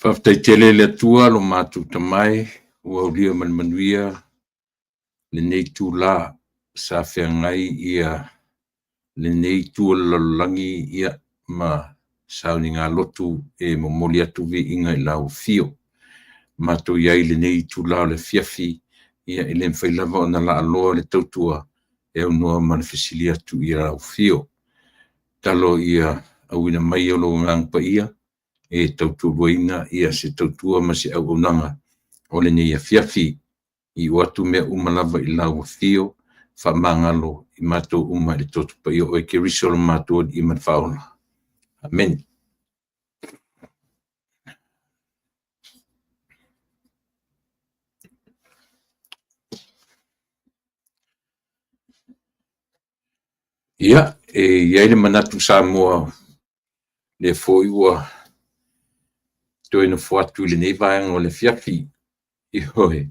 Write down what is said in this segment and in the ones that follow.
Faafetai tele i le Atua lo matou Tama e, ua aulia ma le manuia lenei itula sa feagai lenei itu o le lalolagi ma sauniga lotu e momoli atu viiga i lau afio. Matou i ai i lenei itula o le afiafi, e le mafai lava ona laaloa le tautua e aunoa ma le fesili atu i lau afio. Tatalo ia auina mai lou Agaga Paia e tautoaluaina se tautua ma se auaunaga o lenei afiafi. Iu atu mea uma lava i lau afio, faamagalo i matou uma i le Toto Paia o Oe Keriso lo matou Alii ma le Faaola. Amene. Ia, e i ai le manatu Samoa, lea foi ua toe nofo atu i lenei vaega o le afiafi. Ioe,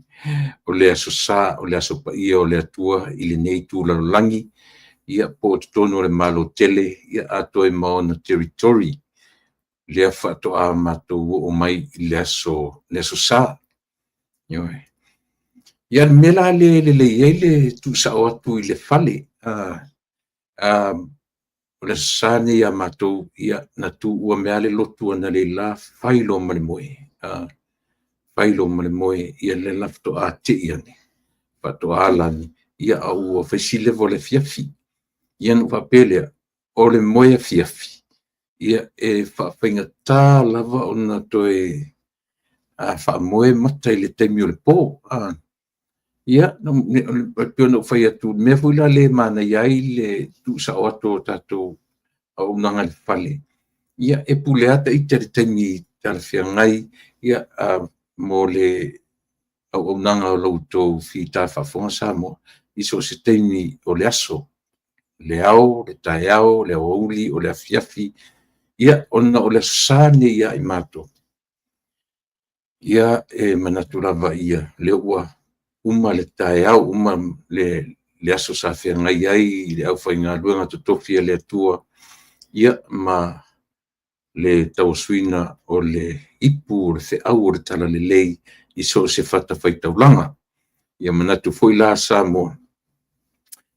o le Aso Sa, o le Aso Paia o le Atua i lenei itu lalolagi, ia po o totonu o le Malo tele, ia atoa ai ma ona territory. Lea faatoa matou oo mai i le Aso Sa. Ioe. Ia, le mea la lea e lelei ai le tuusao atu i le fale, o le Aso Sa lenei ia matou, ia, na tuua mai lava le lotu analeila fai loa ma le moe, fai loa ma le moe, ia lea la faatoa tei ane, faatoa ala ane, ia a ua fai si leva o le afiafi. Ia ona ou faapea lea, o le moe afiafi, ia e faafaigata lava ona toe faamoe mata i le taimi o le po. Ia, e pei ona ou fai atu, o le mea foi la lea e manaia ai le tuusao atu o tatou auaunaga i le fale, ia e pule lava ita i le taimi talafeagai ia mo le auaunaga o lo outou fita faafofoga Samoa i so o se taimi o le aso, le ao, le taeao, le aoauli, o le afiafi, ia ona o le Aso Sa lenei ia i matou, ia, e manatu lava ia, lea ua uma le taeao, uma le aso sa feagai ai le aufaigaluega totofi a le Atua, ia ma le tauasuina o le ipu o le feau o le talalelei i so o se fatafaitaulaga. Ia manatu foi la Samoa,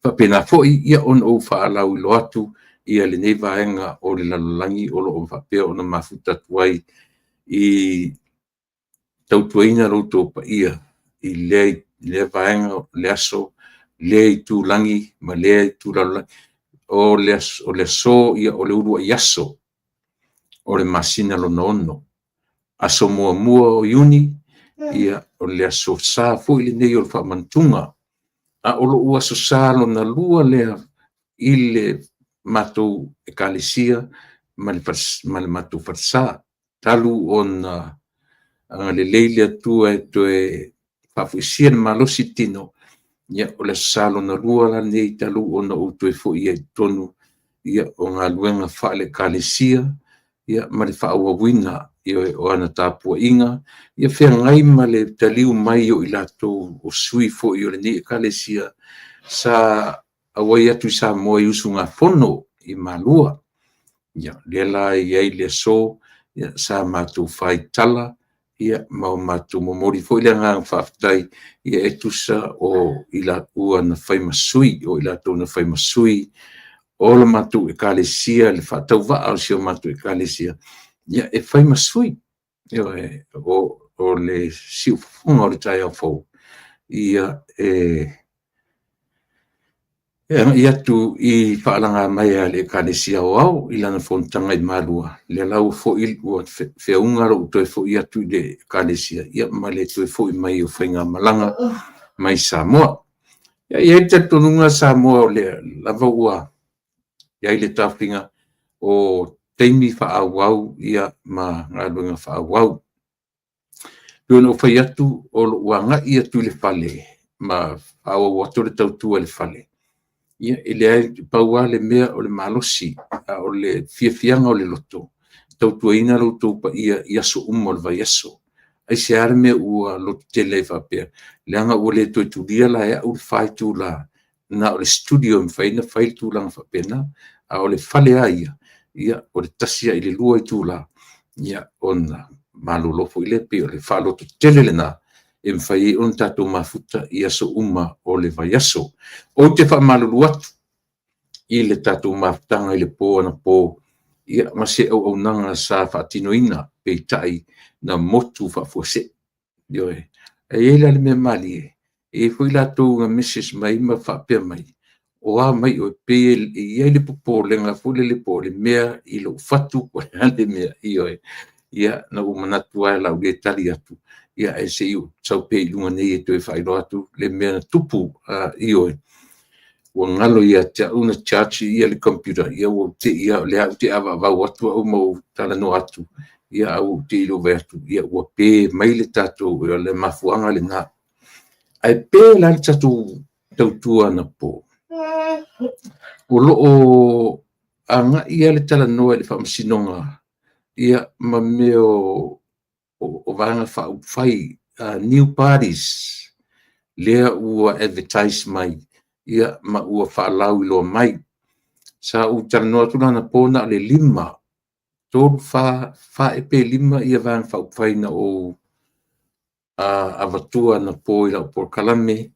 faapena foi ia ona ou faalauiloa atu ia lenei vaega o le lalolagi o lo o faapea ona mafuta atu ai i tautuaina lo outou paia i lea vaega o le aso, lea itulagi ma lea itulalolagi. O le aso, ia, o le uluai aso o le masina lona 6, aso muamua o Iuni, ia, o le aso sa foi lenei o le faamanatuga. A o lou aso sa lona lua lea i le matou ekalesia ma le matou falesa, talu ona agalelei le Atua e toe faafoisia le malosi i le tino, ia, o le Aso Sa lona lua la lenei talu ona ou toe foi ai i totonu ia, o galuega faale-Ekalesia ia, ma le faaauauina o ana tapuaiga, ia feagai ma le taliu mai o i latou o sui foi o lenei Ekalesia sa auai atu i Samoa i usugafono i Malua. Ia, lea la e i ai le aso, ia, sa matou faitala ia, ma o matou momoli foi le agaga faafetai ia, e tusa o i laua na fai ma sui, o i latou na fai ma sui o le matou ekalesia, le faatauvaa o si o matou ekalesia, ia, e fai ma sui ioe, o le siufofoga o le taeao fou, ia, e agai atu i faalaga mai a le Ekalesia Aoao i lana fonotaga i Malua, lea la ua foi ua feauga lou toe foi atu i le Ekalesia, ia ma le toe foi mai o faigamalaga mai Samoa. Ia, e i ai le talitonuga Samoa, o lea lava ua i ai le taofiga o taimi faaauau ia ma galuega faaauau. Pei ona ou fai atu, o lou agai atu i le fale ma faaauau atu le tautua i le fale, ia e leai, pau lava le mea o le malosi, a o le fiafiaga o le loto, tautuaina lo outou paia i aso uma o le vaiaso. Aisea le mea ua lototele ai faapea? Leaga ua le toe tulia la e au le 4 itula, na o le studio e mafai ona fai le tulaga faapena, a o le fale lava ia, Ia, o le 1 lava i le 2 itula, ia, ona malolo foi lea. E pei o le faalototele lena e mafai ai ona tatou mafuta i aso uma o le vaiaso. Ou te faamalulu atu i le tatou mafutaga i le po anapo, ia, ma se auaunaga sa faatinoina, peitai na motu faafuasei. Ioe. E i ai la le mea malie, e i ai foi latou na message mai ma faapea mai, o a mai oe, pei e i ai le popolega foi lele po o le mea i lou fatu po o le a le mea. Ioe. Ia, na ou manatu lava o le a ou le tali atu, ia ae se i ou sau pea i luga nei e toe faailoa atu le mea na tupu. Ioe, ua galo ia te au na charge le computer, ia ua ou te i lava o lea ou te avaavau atu au ma ou talanoa atu, ia ae ua ou te i loa vaai atu, ia ua pe mai le tatou, o le mafuaaga lena. Ae pe la le tatou tautua anapo, o lo o agai lava le talanoa i le faamasinoga, ia, ma mea o vaega faaupufai, new parties, lea ua advertise mai, ia, ma ua faalauiloa mai. Sa ou talanoa atu la anapo na o le 5, 3, 4, 4 ea pe 5 ia vaega faaupufai na ou avatua anapo i lau polokalame,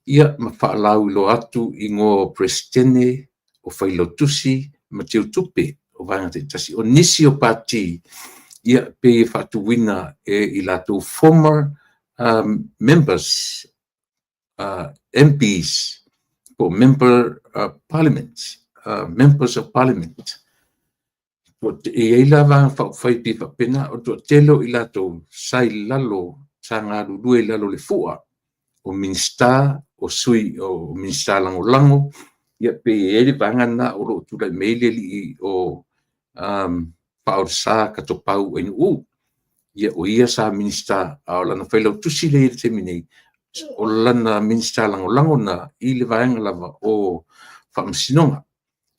ia, ma faalauiloa atu igoa o Peresetene, o Failautusi ma Teutupe o vaega taitasi. O nisi o pati, ia, pei e faatuina e i latou former members, MPs, po o Member Parliament, Members of Parliament. E i ai la vaega faaupufai pei faapena, o le toatele o i latou sa i lalo, sa galulue i lalo o le fua o Minisita, o sui o Minisita lagolago, ia pei e i ai le vaega lena o lo o tulai mai ai le alii o Faaolesa Katopau Ainuu. Ia, o ia sa Minisita, a o lana failautusi lea i le taimi nei, o lana Minisita lagolago na i le vaega lava o Faamasinoga.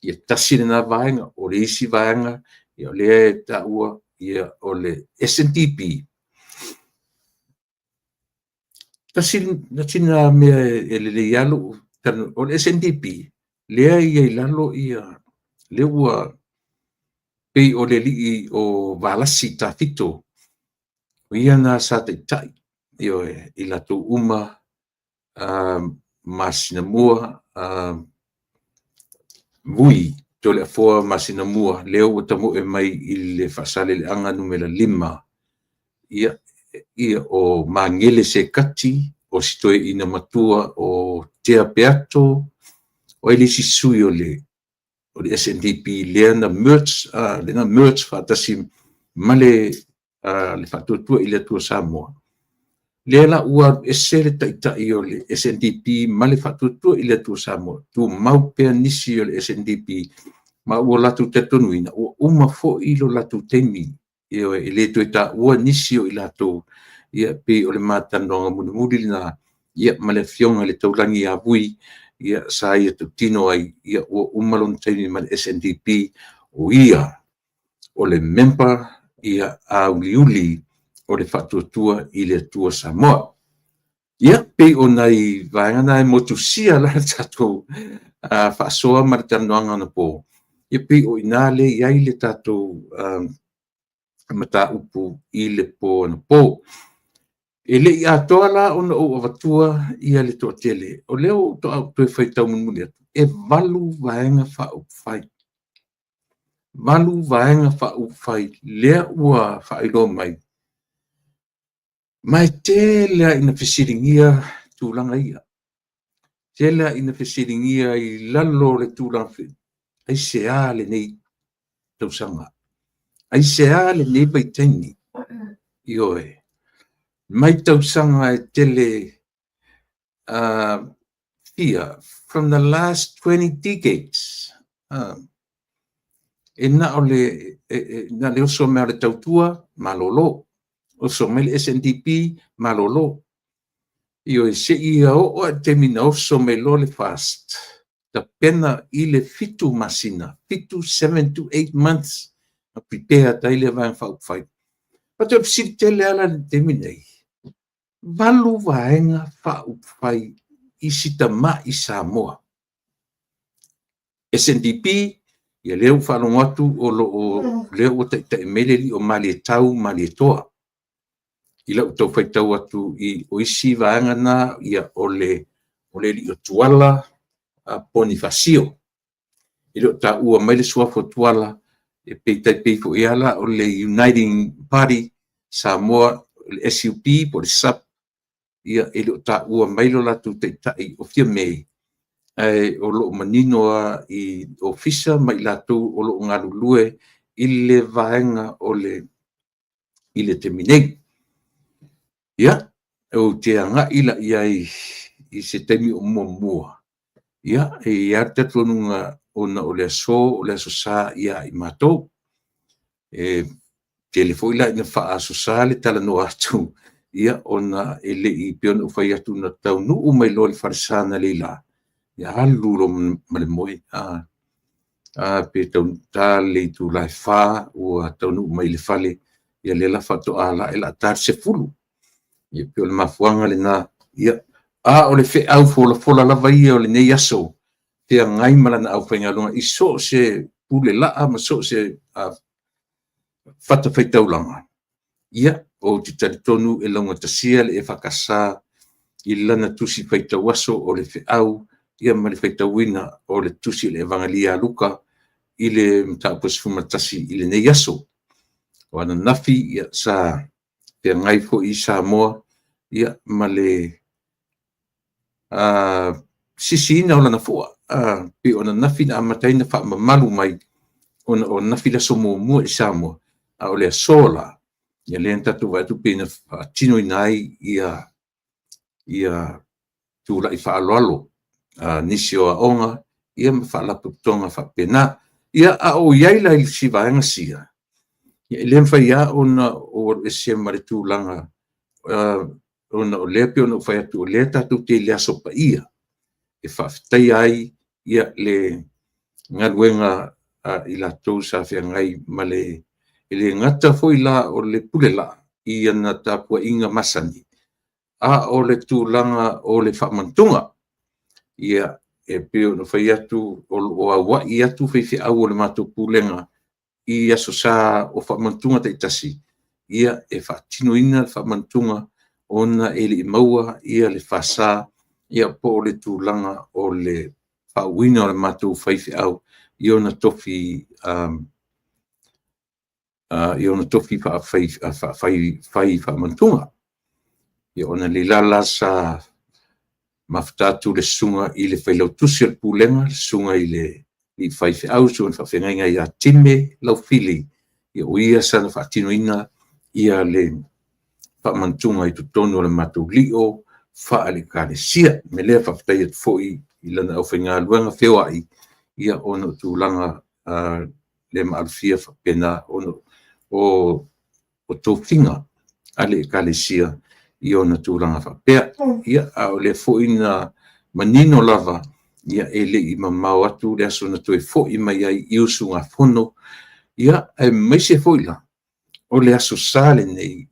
Ia, tasi lena vaega. O le isi vaega, ia, o lea e taua, ia, o le SNDP. Tasi lena mea e lelei lava lou talanoa, o le SNDP, lea e i ai i lalo ia, lea ua pei o le alii o Valasi Tafito, o ia na sa taitai, ioe, i latou uma masina mua, Vui Toleafoa masina mua, lea ua tamoe mai i le Faasaleleaga numera 5, ia, ia, o Magele Sekati, o si toeaina matua o Tea Peato, o ai le isi sui o le SNDP lea na merge, lea na merge faatasi ma le Faatuatua i le Atua Samoa. Lea la ua alu ese le taitai o le SNDP ma le Faatuatua i le Atua Samoa, tumau pea nisi o le SNDP, ma ua latou talitonuina ua uma foi lo latou taimi, ioe, e le toe taua nisi o i latou, ia, pei o le ma talanoaga mulimuli lena, ia, ma le afioga i le Taulagi ia Vui, ia, sa ia tautino ai, ia, ua uma lona taimi ma le SNDP, o ia o le member, ia, auliuli o le Faatuatua i le Atua Samoa. Ia, pei o nai vaega na e motusia la le tatou faasoa ma le talanoaga anapo, ia, pei o i ina lea e i ai le tatou mataupu i le po anapo. E le i atoa la ona ou avatua ia le toatele, o lea ua ou toe faitau mulimuli atu, e 8 vaega faaupufai. 8 vaega faaupufai lea ua faailoa mai. Ma e tele lava ina fesiligia tulaga ia. Tele lava ina fesiligia i lalo o le tulaga, aisea lenei tausaga? Aisea lenei vaitaimi? Ioe. Mai tausaga e tele fia, from the last 20 decades, e na o le, na le oso mai o le Tautua, malolo. Oso mai le SNDP, malolo. Ioe, seia oo lava i le taimi na oso mai loa le FAST, tapena i le 7 masina, 7, 7 to 8 months, na prepare atu ai le vaega faaupufai. Ma toe fesili tele lava la i le taimi nei, 8 vaega faaupufai i si tamai Samoa. SNDP, Ia lea ua faalogo atu o lo o lea ua taitai mai le alii o Malietau Malietoa. I lau tau faitau atu i o isi vaega na, ia o le alii o Tuala Ponifasio. E le o taua mai le suafa o Tuala, e pei tai pei foi lava la o le Uniting Party Samoa, le SUP po o le SUPP, ia e le o taua mai lo latou taitai o Fiame, ae o lo o manino lava i ofisa ma i latou o lo o galulue i le vaega o le i le taimi nei. Ia, ou te agai la i ai i se taimi o muamua. Ia, e i ai lava le talitonuga ona o le aso o le Aso Sa ia i matou. E tele foi la ina faa-Aso Sa le talanoa atu, ia ona e le i, pei ona ou fai atu, na taunuu mai loa i le falesa analeila, ia alu loa ma le moe. Pe ta le itula e 4 ua taunuu mai i le fale, ia lea la faatoa o le a ta le 10. Ia pei o le mafuaaga lena. Ia, a o le feau folafola lava ia o lenei aso, feagai ma lana aufaigaluega i so o se pule laa ma so o se fatafaitaulaga, ia, ou te talitonu e laugatasia le EFKS i lana tusi faitau aso o le feau, ia ma le faitauina o le tusi o le Evagalia a Luka i le mataupu 11 i lenei aso. O ananafi, ia, sa feagai foi Samoa, ia, ma le sisiina o lana fua, pei o ananafi na amata ai ona faamamalu mai, ona o ananafi le aso muamua i Samoa, a o le aso la, ia lea na tatou vaai atu pei na faatinoina ai ia tulai faaaloalo a nisi o aoga, ia ma faalapotopotoga faapena. Ia, a o i ai la i si vaega sia, ia e le mafai lava ona ou alu ese ma le tulaga ona o lea pei ona ou fai atu, o lea tatou te i le aso paia e faafetaia ai ia le galuega a i latou sa feagai ma le, e le gata foi la o le pule laa i ana tapuaiga masani, a o le tulaga o le faamantuga. Ia, e pei ona fai atu, o lo o auai atu faifeau o le matou pulega i Aso Sa o faamantuga taitasi, ia, e faatinoina le faamantuga ona e le i maua ia le FSA, ia po o le tulaga o le faauuina o le matou faifeau i ona tofi faafai faamantuga. Ia ona leila la sa mafuta atu le susuga i le failautusi o le pulega, le susuga i le faifeau, susuga i le faafeagaiga ia Time Laufili, ia o ia sa na faatinoina ia le faamantuga i totonu o le matou lio faale-Ekalesia. O le mea lea, faafetai atu foi i lana aufaigaluega feoai, ia ona o tulaga le maalofia faapena ona o tofiga a le Ekalesia i ona tulaga faapea. Ia, a o lea foi na manino lava, ia e le i mamao atu le aso na toe foi mai ai i usugafono, ia, aemaise foi la o le Aso Sa lenei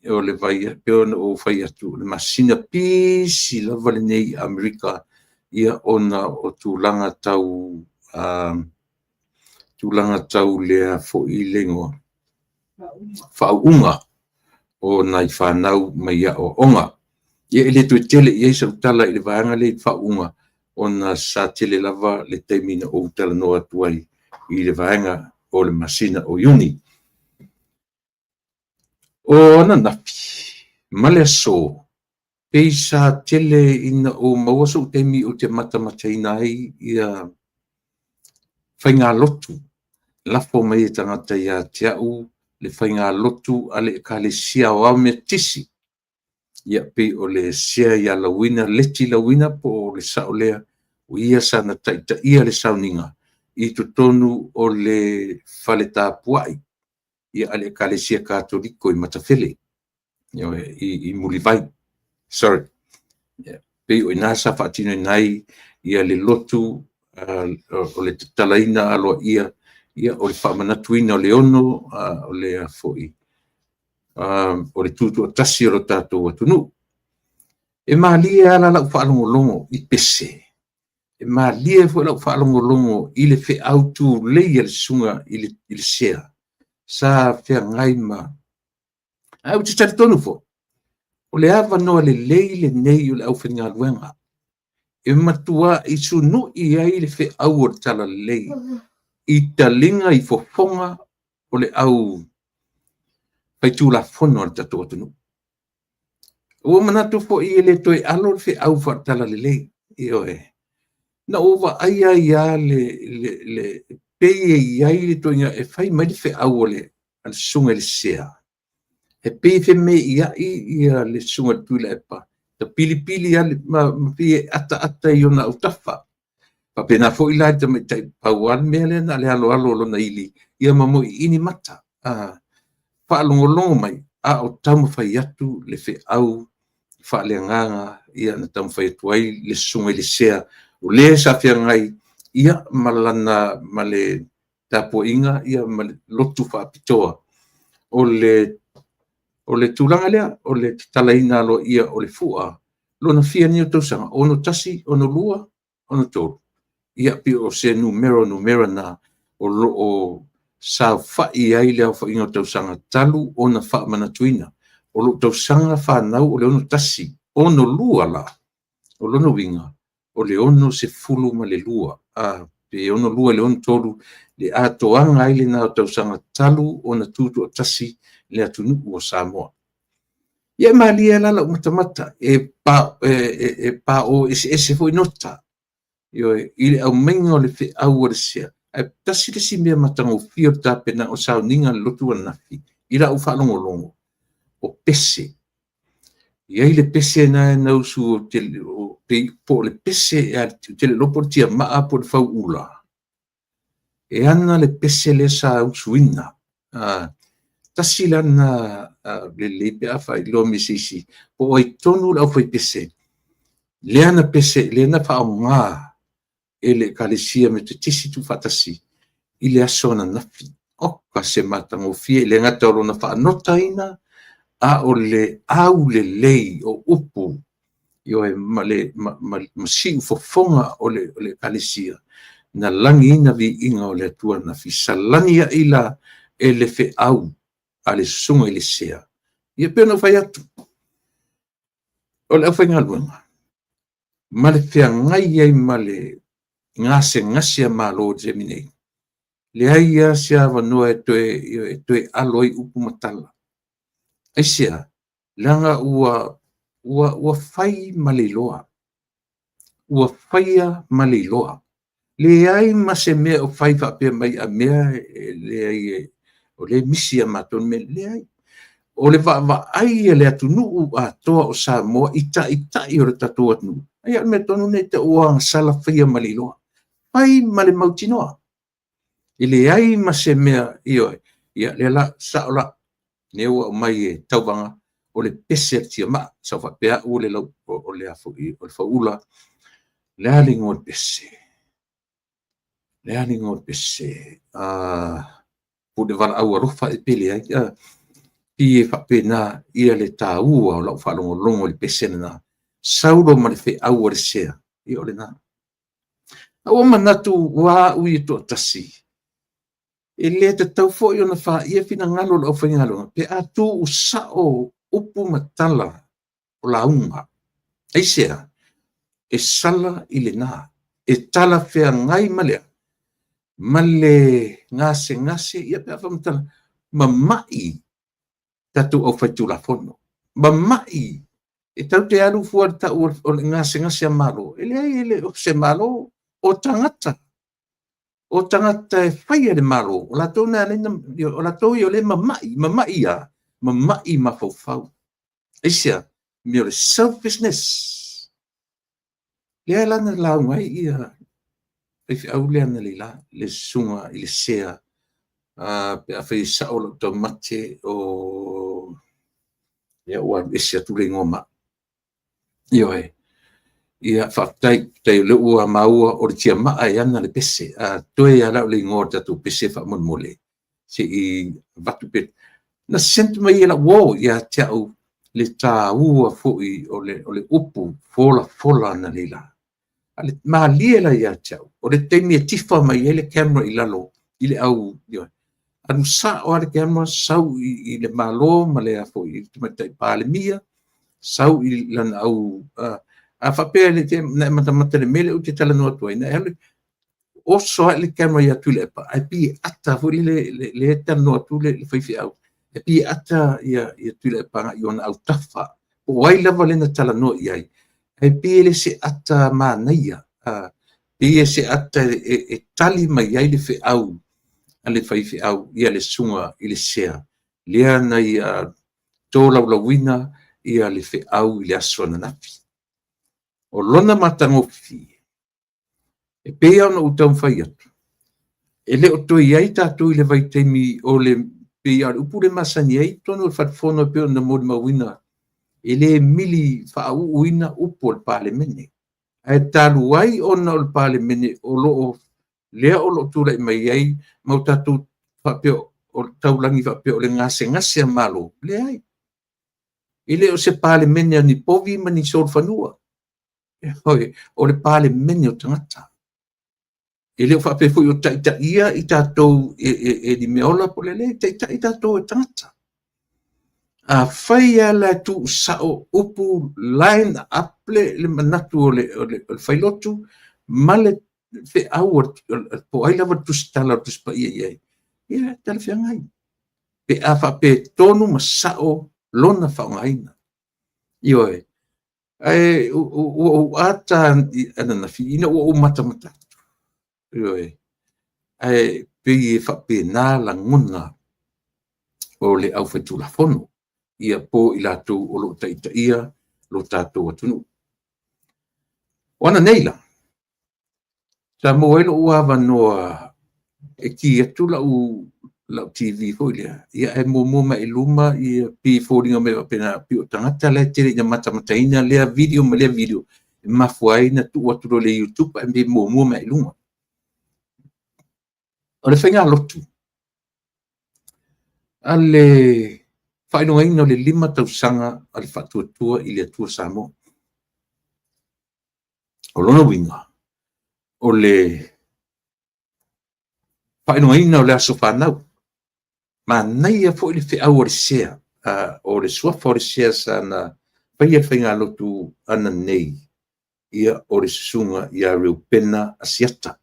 o le vai, e pei ona ou fai atu, o le masina pisi lava lenei i Amerika, ia ona o tulaga tau lea foi le igoa faauuga o nai fanau mai aoaoga. Ia e le toe tele i ai sau tala i le vaega lea i faauuga, ona sa tele lava le taimi na ou talanoa atu ai i le vaega o le masina o Iuni. O ananafi ma le aso, pei sa tele ina ou maua sou taimi ou te matamataina ai ia faigalotu, lafo mai e tagata ia te au le faigalotu a le Ekalesia Aoao Metotisi. Ia pei o le sea ia Lauina, Leti Lauina po o le sao lea, o ia sa na taitaia le sauniga i totonu o le fale tapuai ia a le Ekalesia Katoliko i Matafele, i Mulivai, sorry. Pei o i ina sa faatinoina ai ia le lotu o le tatalaina aloaia ia o le faamanatuina o le ono o le foi o le tutoatasi o le tatou atunuu. E malie lava la lau faalogologo i pese. E malie foi lau faalogologo i le feau tulei a le susuga i le Sea sa feagai ma. Ae ou te talitonu foi, o le avanoa lelei lenei o le aufaigaluega e matuai sunui ai le feau o le talalelei i taliga i fofoga o le au faitulafono a le tatou atunuu. Ua manatu foi e le toe alo le feau faale-talalelei. Ioe. Na ou vaai ai lava le pei e i ai le ituaiga e fai mai le feau a le susuga i le Sea, e pei e femeiai ia le susuga i le Tuilaepa, tapilipili ma pei e ataata i ona autafa. Faapena foi la i le tamaitai, pau lava le mea lea na o le aloalo o lona ili ia ma moiini mata, faalogologo mai a o taumafai atu le feau faaleagaga ia na taumafai atu ai le susuga i le Sea, o le sa feagai ia ma lana ma le tapuaiga ia ma le lotu faapitoa o le tulaga lea o le tatalaina aloaia o le fua lona fia nei o tausaga, 61, 62, 63, ia pei o se numera o numera na o lo o saofai ai le aofaiga o tausaga talu ona faamanatuina. O lou tausaga fanau o le 61, 62 la, o lona uiga o le 62, pe 62 i le 63, le atoaga ai lena o tausaga talu ona tutoatasi le atunuu o Samoa. Ia e malie la lau matamata, e pao eseese foi nota, ioe, i le aumaiga o le feau a le Sea. Ae tasi le isi mea matagofie o le tapenaga o sauniga a le lotu ananafi i lau faalogologo, o pese. E i ai le pese lena na usu, po o le pese, ou te le iloa po o le tiamaa po o le fauula, e ana le pese lea sa usuina. Tasi la lena lelei pe a faailoa mai e se isi, po o ai tonu le aufaipese lea na pese, lea na faaaoga e le Ekalesia Metotisi Tuufaatasi i le aso ananafi. Oka se matagofie, e le gata o lona faanotaina, a o le aulelei o upu, ioe, ma le ma siufofoga o le Ekalesia, na lagiina viiga o le Atua ananafi, salani ai la e le feau a le susuga i le Sea. Ia pei ona ou fai atu, o le aufaigaluega ma le feagai ai ma le gasegase a Malo i le taimi nei, leai lava se avanoa e toe alo ai upu ma tala. Aisea? Leaga ua fai ma le iloa. Ua faia ma le iloa. Leai ma se mea o fai faapea mai a mea e leai, o lea e misi ia matou le mea. Leai. O le vaavaai a le atunuu atoa o Samoa i taitai o le tatou atunuu, ia o le mea tonu lea e tau o agasala faia ma le iloa. Fai ma le mautinoa. E leai ma se mea, ioe, ia lea la, sao la, lea ua aumai e Tauvaga, o le pese a le tiamaa, sa ou faapea au o le lau, o le a foi, o le fauula. O le a le igoa o le pese? O le a le igoa o le pese? Pule valaau alofa e pele ai. Pei e faapena ia le taua o lau faalogologo i le pese lena. Sau loa ma le feau a le Sea, ia o lena. A ua manatu ua au ia toatasi, e le tatau foi ona faia finagalo o le aufaigaluega pe a tuusao upu ma tala o lauga. Aisea? E sala i lena, e talafeagai ma le a? Ma le gasegase, ia pe a faamatala, mamai tatou aufaitulafono, mamai e tatou te alu fua i le tau o le gasegase a Malo. E leai, e le o se Malo, o tagata. O tagata e faia le Malo, o latou na o latou ia o lea e mamai, mamai a, mamai mafaufau. Aisea? Mea o le selfishness. Lea la na lauga ai ia faifeau lea analeila, le susuga i le Sea, pe afai e sao lau taumate o ia ua alu ese atu le igoa ma au. Ioe. Ia, faafetai, faafetai o lea ua maua o le tiamaa e ana le pese. A toe lava la o le igoa o le tatou pese faamolemole, se i avatu pe. Na sent mai e lau uo ia te au le taua foi o le upu folafola analeila. A le malie la ia te au, o le taimi e tifa mai ai le camera i lalo i le au, alu sao lava le camera, sau i le Malo ma le foi i le Tamaitai Palemia, sau i lana au, a faapea na e matamata i le mea lea ou te talanoa atu ai, na e alu oso ae le camera ia Tuilaepa, ae pei e ata foi lele le talanoa atu le faifeau, e pei e ata ia Tuilaepa agai i ona autafa, po o ai lava lea na talanoa i ai, ae pei e le se ata manaia, pei e se ata e tali mai ai le feau a le faifeau ia le susuga i le sea, lea na ia tolaulauina ia le feau i le aso ananafi. O lona matagofie, e pei ona ou taumafai atu, e le o toe i ai tatou i le vaitaimi o le, pei lava o le upu lea e masani ai i totonu o le Fale Fono e pei ona molimauina, e le mili faauuina upu o le Palemene. Ae talu ai ona o le Palemene o lo o lea o lo o tulai mai ai ma o tatou faapea o le taulagi faapea o le gasegase a Malo, leai. E le o se Palemene a ni povi ma ni solofanua. O le Palemene o tagata. E le o faapea foi o taitaia i tatou e ni meaola po o le leai, e taitai tatou e tagata. Afai lava la e tuusao upu, line up le manatu o le failotu ma le feau po o ai lava le tusitala o le Tusi Paia i ai, ia e talafeagai pe a faapea e tonu ma sao lona faaaogaina. Ioe. Ae ua ou ata ananafi ina ua ou matamata atu. Ioe. Ae pei e faapena lagona o le aufaitulafono, ia po o i latou o lo o taitaia lo tatou atunuu. O ananei la, sa maua ai lou avanoa e ki atu lau TV foi lea, ia ae muamua mai i luma ia pei e foliga mai faapena, pei o tagata la e tele ina matamataina lea video ma lea video, e mafua ai ona tuu atu loa i le YouTube ae pei e muamua mai i luga. O le faigalotu a le faailogaina o le 5 tausaga a le Faatuatua i le Atua Samoa. O lona uiga, o le faailogaina o le aso fanau. Manaia foi le feau a le sea, o le suafa o le sea sa na faia le faigalotu ananei, ia o le susuga ia Reupena Asiata.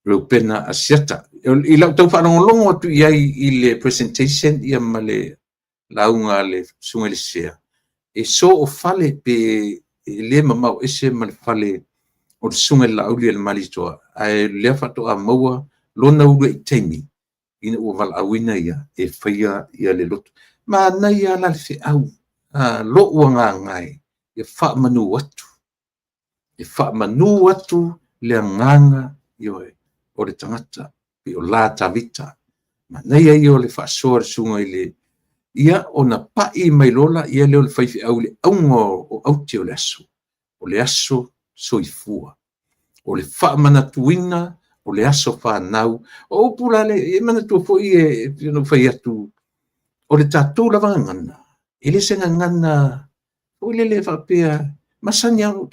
Reupena Asiata. I lau tau faalogologo atu i ai i le presentation ia ma le lauga a le susuga i le sea, e soofale pe e le mamao ese ma le fale o le susuga i le Laauli a le Malietoa, ae lea faatoa maua lona uluai taimi ina ua valaauina ia e faia ia le lotu. Manaia la le feau, lou agaga e, e faamanu atu. E faamanu atu le agaga, ioe, o le tagata, pei o la Tavita. Manaia ia o le faasoa a le susuga i le, ia ona pai mai loa lea o le faifeau i le auga o aute o le aso, o le aso soifua, o le faamanatuina o le aso fanau. O upu la lea, e manatua foi e pei ona ou fai atu, o le tatou lava gagana, e le se gagana foi lele faapea, masani lava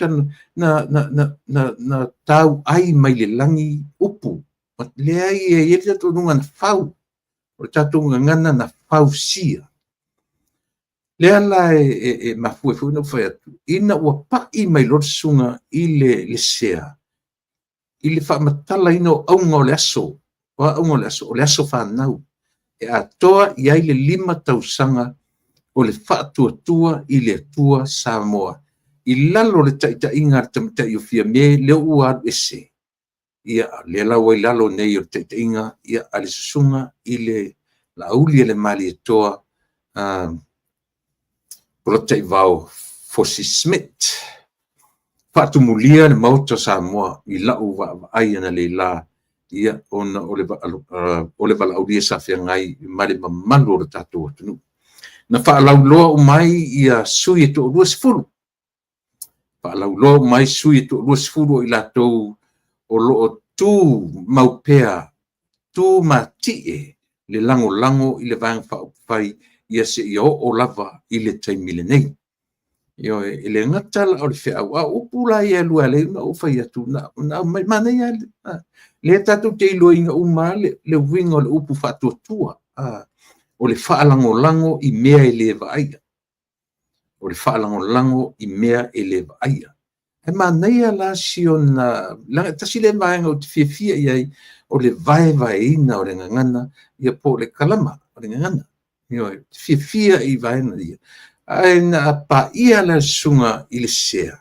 na tau ai mai le lagi upu. Leai, e i ai le talitonuga na fau, o le tatou gagana na fausia. Lea la e mafua ai foi ona ou fai atu, ina ua pai mai loa le susuga i le sea, i le faamatalaina o auga o le aso, o a auga o le aso? O le aso fanau, e atoa i ai le 5 tausaga o le Faatuatua i le Atua Samoa, i lalo o le taitaiga a le tamaitai o Fiame, lea ua alu ese, ia, lea la ua i lalo nei o le taitaiga, ia, a le susuga i le Laauli a le Malietoa, Polataivao Fosi Smith. Faatumulia le Maota o Samoa i lau vaavaai analeila, ia, ona o le valaaulia sa feagai ma le mamalu o le tatou atunuu. Na faalauiloa uma ai ia sui e toa-20, faalauiloa uma ai sui e toa-20 o i latou o lo o tu mau pea, tu matie le lagolago i le Vaega Faaupufai ia seia oo lava i le taimi lenei. Ioe, e le gata la o le feau, a o upu la ia e lua e ala ai ona ou fai atu, na aumai, manaia lava, lea tatou te iloaina uma lava le uiga o le upu faatuatua, o le faalagolago i mea e le vaaia. O le faalagolago i mea e le vaaia. E manaia la si ona, leaga e tasi lea vaega ou te fiafia i ai, o le vaevaeina o le gagana, ia po o le kalama o le gagana. Ioe, ou te fiafia i vaega ia. Ae na paia la e le susuga i le Sea,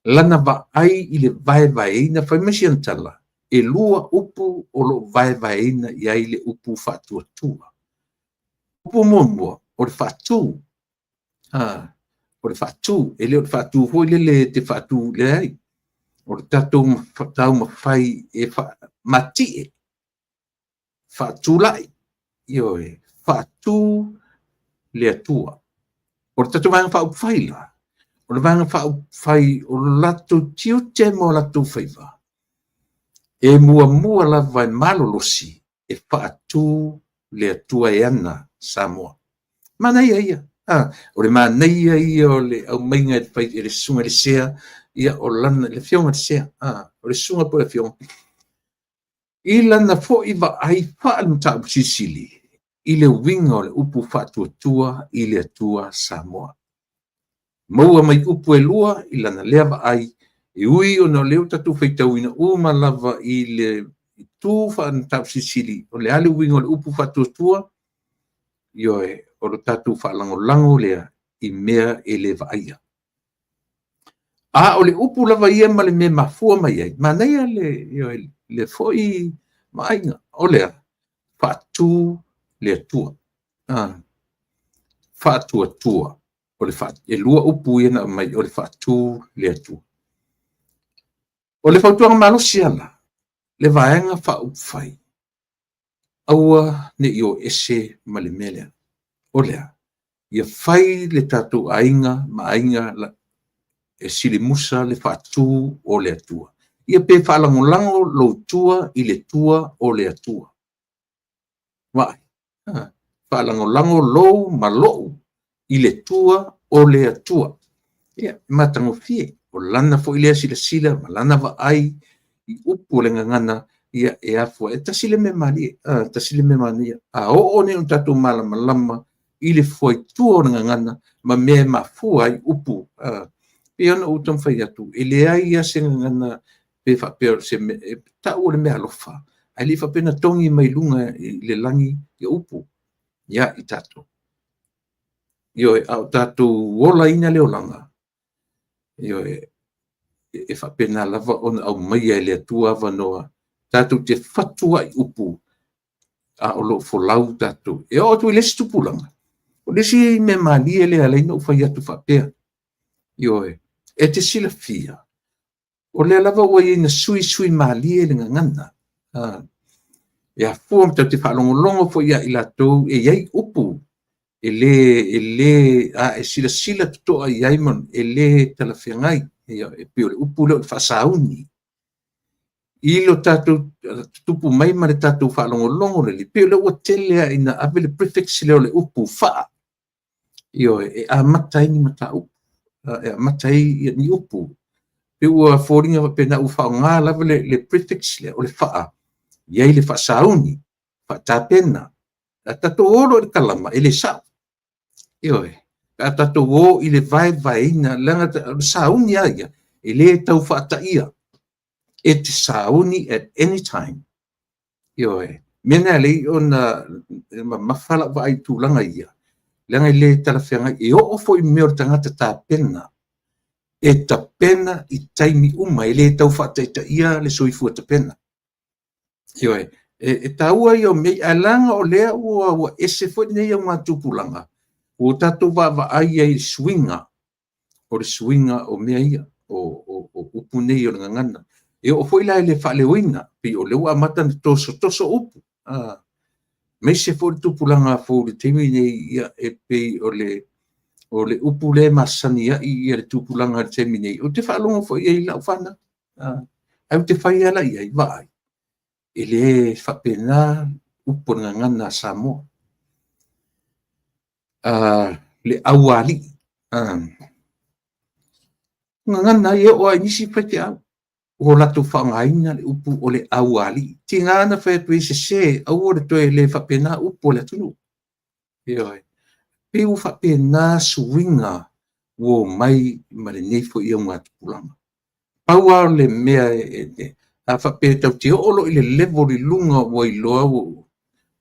lana vaai i le vaevaeina, fai mai si ana tala, e 2 upu o lo o vaevaeina i ai le upu faatuatua. Upu muamua, o le faatu. O le faatu, e le o le faatu foi lele e te faatu, leai. O le tatou taumafai e matie, faatulai, ioe, faatu le Atua. O le tatou Vaega Faaupufai la, o le Vaega Faaupufai o lo latou tiute ma o latou faiva, e muamua lava e malolosi e faatu le Atua e ana Samoa. Manaia ia. O le manaia ia o le aumaiga e fai e le susuga i le Sea, ia o lana, le afioga i le Sea, o le susuga po o le afioga, i lana foi vaai faale-mataupu silisili i le uiga o le upu faatuatua i le Atua Samoa. Maua mai upu e lua i lana lea vaai, e ui ona o lea ua tatou faitauina uma lava i le itu faale-mataupu silisili, o le a le uiga o le upu faatuatua? Ioe, o le tatou faalagolago lea i mea e le vaaia. A o le upu lava ia ma le mea e mafua mai ai, manaia le, ioe, le foi vaaiga, o le a? Faatu le Atua. Faatuatua. O le e 2 upu ia na aumai, o le faatu le Atua. O le fautuaga malosi lava la, le Vaega Faaupufai, aua ne i o ese ma le mea lea. O le a? Ia fai le tatou aiga ma aiga e silimusa le faatu o le Atua. Ia pe faalagolago lou tua i le tua o le Atua. Vaai, faalagolago lou ma lou i le tua o le Atua. Ia, matagofie. O lana foi lea silasila ma lana vaai i upu o le gagana, ia e afua. E tasi le mea malie, tasi le mea manaia. A oo nei ona tatou malamalama i le fuaitua o le gagana ma mea e mafua ai upu, pei ona ou taumafai atu, e leai lava se gagana pe faapea o se mea, e tau o le meaalofa, ae le faapea na togi mai luga i le lagi ia upu ia i tatou. Ioe, a o tatou olaina le olaga, ioe, e faapena lava ona aumaia e le Atua avanoa tatou te fatu ai i upu a o lo o folau tatou. E oo atu i le isi tupulaga, o le isi mea malie lea e ala ai ona ou fai atu faapea, ioe, e te silafia, o lea lava ua i ai na suisui malie le gagana. E afua tatou te faalogologo foi ia i latou e i ai upu e le, a e silasila totoa i ai ma e le talafeagai. E pei o le upu lea o le faasauni. I lo tatou tutupu mai ma le tatou faalogologo lelei, pei o lea ua tele lava ina ave le prefix lea o le upu faa, ioe, e amata ai ni mataupu, e amata ai ni upu. Pei ua foliga faapena ua faaaoga lava le prefix lea o le faa, i ai le faasauni, faatapena. A tatou o loa i le kalama, e le sao. Ioe, pe a tatou o i le vaevaeina, leaga o le sauni lava ia, e le tau faataia. E te sauni at any time. Ioe, mea na e ala ai ona mamafa lau vaai i tulaga ia, leaga e le talafeagai. E oo foi i mea o le tagata tapena, e tapena i taimi uma, e le tau faataitaia le soifua tapena. Ioe, e taua ia o mea, ae leaga o lea ua ese foi lenei augatupulaga, ua tatou vaavaai ai i suiga, o le suiga o mea ia, o upu nei o le gagana. E oo foi la i le faaleoina, pei o lea ua amata ona tosotoso upu, aemaise foi le tupulaga fou i le taimi lenei, ia, e pei o le upu lea e masani ai le tupulaga i le taimi nei. Ou te faalogo foi i ai i lau fanau, ae ou te fai lava la i ai, vaai, e le faapena upu o le gagana a Samoa. Le aualii. Gagana ai e oo lava i nisi faifeau ua latou faaaogaina le upu o le aualii. Tiga na fai atu ai sese, aua le toe le faapena upu a le atunuu. Ioe. Pei ua faapena suiga ua omai ma lenei foi augatupulaga. Pau lava o le mea a faapea tatou te oo loa i le level i luga ua iloa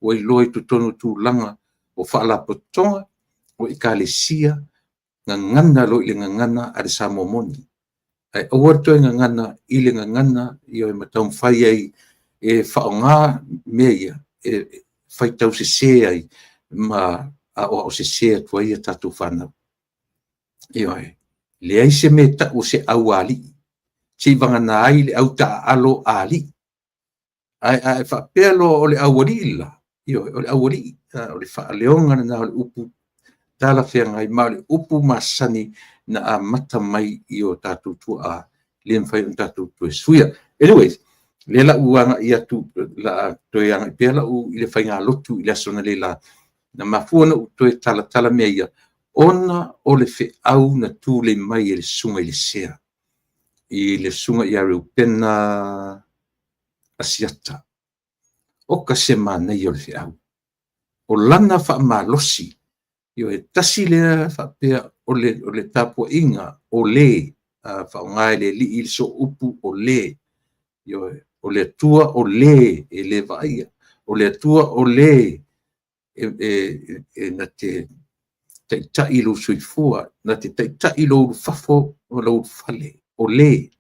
ua iloa i totonu o tulaga o faalapotopotoga, o ekalesia, gagana loa i le gagana a le Samoa moni. Ae aua le toe gagana i le gagana ma taumafai ai e faaaoga mea ia e faitau sese ai ma aoao sese atu ai a tatou fanau. Ioe. Leai se mea e tau o se aualii, seivagana ai le autaaalo a alii. Ae a e faapea loa o le aualii la, ioe, o le aualii, o le faaleoga lena o le upu talafeagai, ma o le upu masani na amata mai i o tatou tuaa, e le mafai ona tatou toe suia. Anyways, lea la ua agai atu, la toe agai pea lau i le faigalotu i le aso analeila, na mafua ona ou toe talatala mea ia, ona o le feau na tulei mai e le susuga i le Sea, i le susuga ia Reupena Asiata. Oka se manaia o le feau. O lana faamalosi, ioe, tasi lea faapea o le tapuaiga o le, faaaoga e le Alii le sooupu o le, ioe, o le Atua o le e le vaaia, o le Atua o le e na te taitai lou soifua, na te taitai lou ulufafo ma lou ulufale, o le.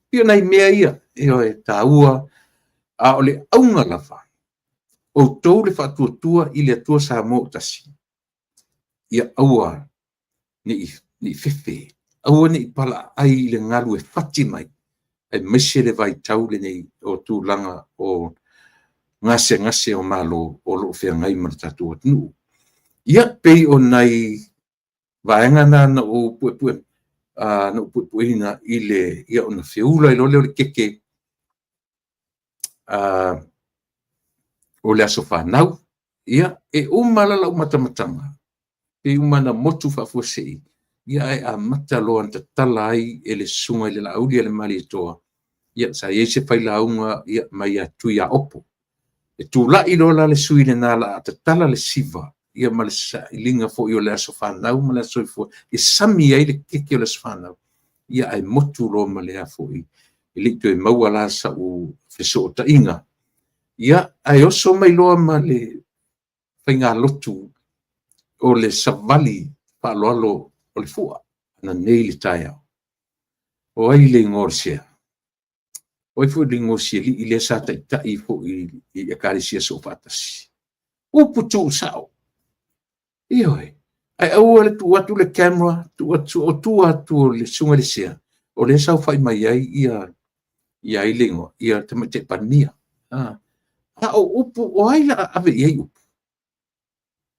Pei o nai mea ia, ioe, taua, a o le auga lava, outou le faatuatua i le Atua Samoa ua tasi, ia aua ne i fefe, aua ne i palaai i le galu e fati mai, aemaise le vaitau lenei o tulaga o gasegase o Malo o lo o feagai ma le tatou atunuu. Ia, pei o nai vaega na na ou puepue, na ou puepueina i le, ia ona feula ai loa lea o le keke o le aso fanau. Ia, e uma la lau matamataga, pei uma ona motu faafuasei, ia ae amata loa ona tatala ai e le susuga i le Laaulialemalietoa, ia sa i ai se failauga ia, mai ia Tuiaopo. E tulai loa la le sui lena o le a tatala le siva, ia ma le sailiga foi o le aso fanau ma le aso soifua, e sami ai le keke o le aso fanau, ia ae motu loa ma le foi, e le i toe maua la sau fesootaiga. Ia, ae oso mai loa ma le faigalotu o le savali faaaloalo o le fua ananei i le taeao. O ai le igoa o le sea? O ai foi le igoa o si alii lea sa taitai foi i Ekalesia Soofaatasi? Upu tuusao. Ioe. Ae aua le tuu atu le camera, tuu atu, o tua atu o le susuga i le sea, o lea e saofai mai ai ia, ia ai le igoa, ia Tamaitai Palemia. A o upu, o ai la a ave i ai upu?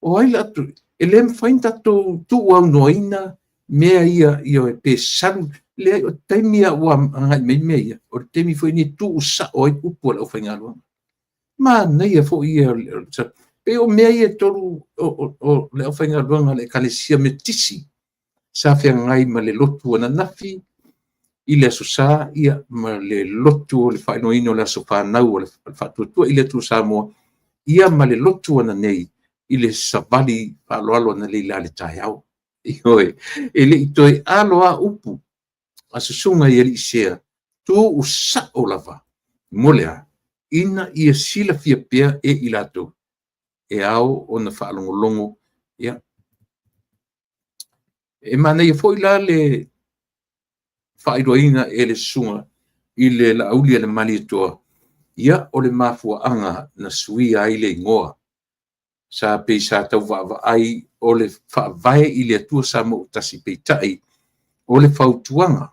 O ai la a, e le mafai ona tatou tuuaunoaina mea ia, ioe, pe salu, leai, o taimi lava ua agai mai mea ia, o le taimi foi lenei e tuusao ai upu a le aufaigaluega. Manaia foi ia, pei o mea ia e tolu o le aufaigaluega a le Ekalesia Metotisi sa feagai ma le lotu ananafi i le Aso Sa, ia, ma le lotu o le faailogaina o le aso fanau o le Faatuatua i le Atua Samoa, ia ma le lotu ananei i le savali faaaloalo analeila i le taeao. Ioe, e le i toe alo lava upu a susuga i alii sea, tuusao lava mo le a? Ina ia silafia pea e i latou e ao ona faalogologo. Ia, e manaia foi la le faailoaina e le susuga i le Laaulialemalietoa, ia, o le mafuaaga na suia ai le igoa. Sa pei sa tau vaavaai o le faavae i le Atua Samoa ua tasi, peitai o le fautuaga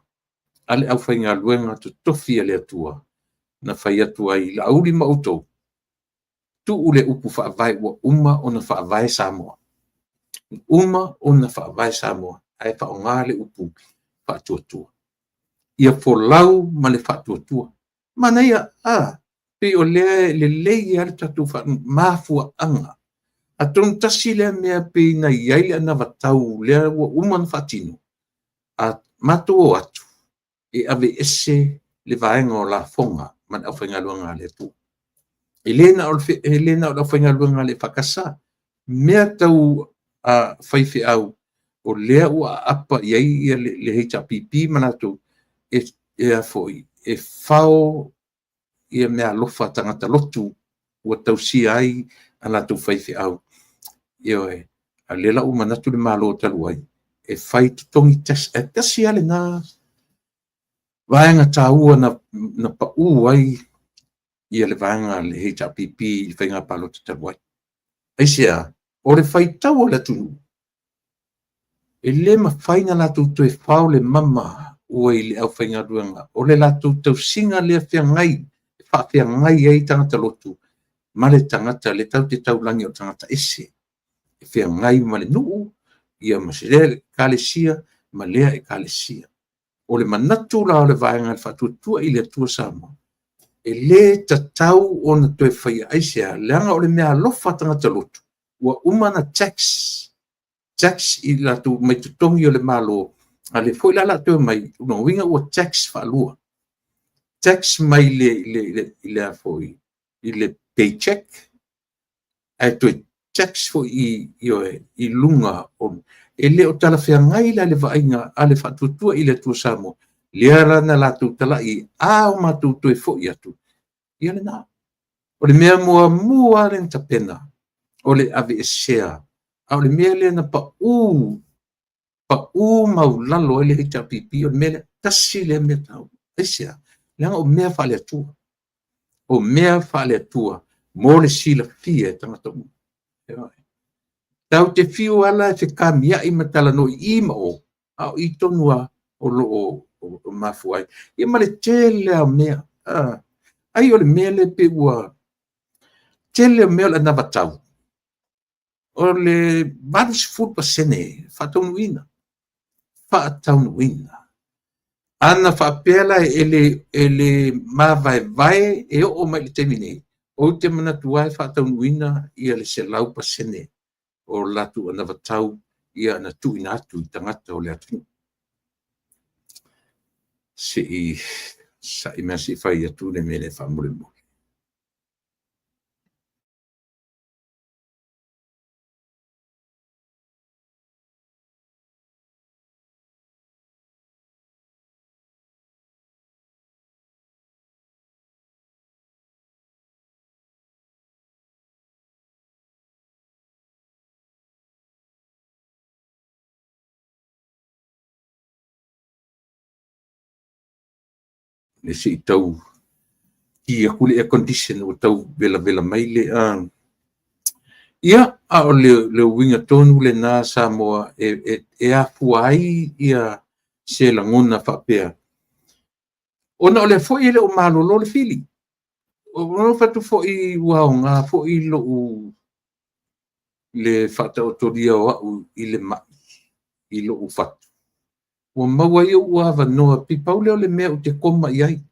a le aufaigaluega totofi a le Atua na fai atu ai, Laauli ma outou, tuu le upu faavae ua uma ona faavae Samoa. Uma ona faavae Samoa, ae faaaoga le upu faatuatua. Ia folau ma le faatuatua. Manaia, a, pei o lea e lelei lava le tatou mafuaaga. Atonu tasi lea mea pei na i ai le anavatau lea ua uma ona faatino, a matou o atu, e aveese le vaega o lafoga ma le aufaigaluega a le Atua. E le na o le aufaigaluega a le EFKS, mea tau faifeau, o lea ua aapa i ai le HRPP ma latou e fao meaalofa a tagata lotu ua tausia ai a latou faifeau. Ioe. A o lea la ua manatu le Malo talu ai e fai totogi tax, ae tasi lava lena vaega taua na pau ai le vaega a le HRPP i le faiga palota talu ai. Aisea? O le faitau o le atunuu, e le mafai ona latou toe fao le mama ua i le aufaigaluega. O le latou tausiga lea feagai, e faafeagai ai tagata lotu ma le tagata lea tatou te taulagi o le tagata ese, e feagai ma le nuu, ia ma lea ekalesia ma lea ekalesia. O le manatu la o le vaega o le Faatuatua i le Atua Samoa, e le tatau ona toe faia. Aisea? Leaga o le meaalofa a tagata lotu, ua uma ona tax, tax i latou mai totogi o le Malo, a o lea foi la o le a toe omai, o lona uiga ua tax faalua. Tax mai i le paycheck, ae toe tax foi i luga. E le o talafeagai la le vaaiga a le Faatuatua i le Atua Samoa, lea la na latou talai, a o matou toe foi atu, ia lena. O le mea muamua lea na tapena, o le aveesea, a o le mea lea na pau, pau maualalo ai le HRPP, o le mea lea, tasi lea mea taua. Aisea? Leaga o mea faale-Atua. O mea faale-Atua mo le silafia e tagata uma. Tatou te fiu lava la e fekamiai ma talanoa i i ma o, a o i tonu lava o lo o mafua ai. Ia ma le tele lava o mea. Ai o le mea lea pei ua tele o mea o le anavatau, o le 80% faataunuuina, faataunuuina. Ana faapea la e le mavaevae e oo mai i le taimi nei, ou te manatu lava e faataunuuina le 100% o latou anavatau na tuuina atu i tagata o le atunuu. Se i sa'i mai se i fai atu le mea lea faamolemole. Le se i tau ki atu le air condition ua tau velavela mai le Ia, a o le uiga tonu lena Samoa e afua ai ia se lagona faapea. Ona o lea foi e le o malolo le fili. Ua fai atu foi ua aoga foi lou le faataotolia o au i le mai, i lou fatu, ua maua ai ou avanoa, pei pau lea o le mea ou te koma i ai.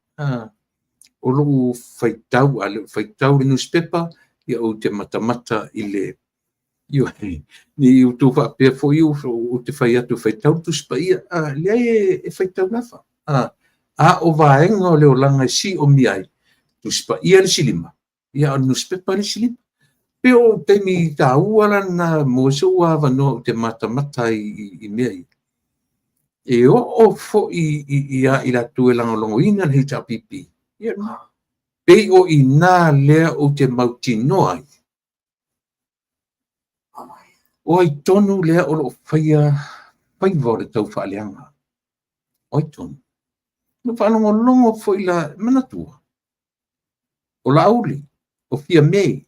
O lou faitau, a le o faitau i le nusipepa, ia ou te matamata i le ioe, ne i outou faapea foi ou te fai atu e faitau le Tusi Paia. Leai, e faitau lava. A o vaega o le olaga e siomia ai, Tusi Paia le isi lima, ia a o le nusipepa le isi lima. Pei o taimi taua la lena mo sou avanoa ou te matamata ai i mea ia. E oo foi ia i latou e lagolagoina le HRPP, ia pei o i ina lea ou te mautinoa ai. O ai tonu lea o lo o faia faiva o le taufaaleaga? O ai tonu? Na faalogologo foi la, manatua, o Laauli, o Fiame,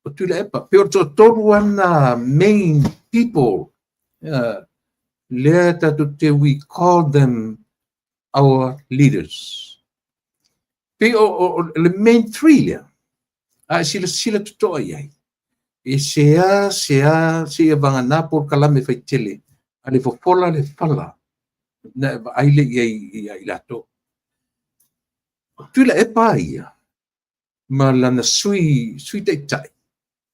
o Tuilaepa, pei o le toatolu lava na main people lea tatou te, we call them our leaders. Pei o le main three lea, a e silasila totoa i ai, e sea sea seia vagana polokalame faitele a le fofola le fala na e vaai lea i ai ia i latou. Tuilaepa ia ma lana sui sui taitai,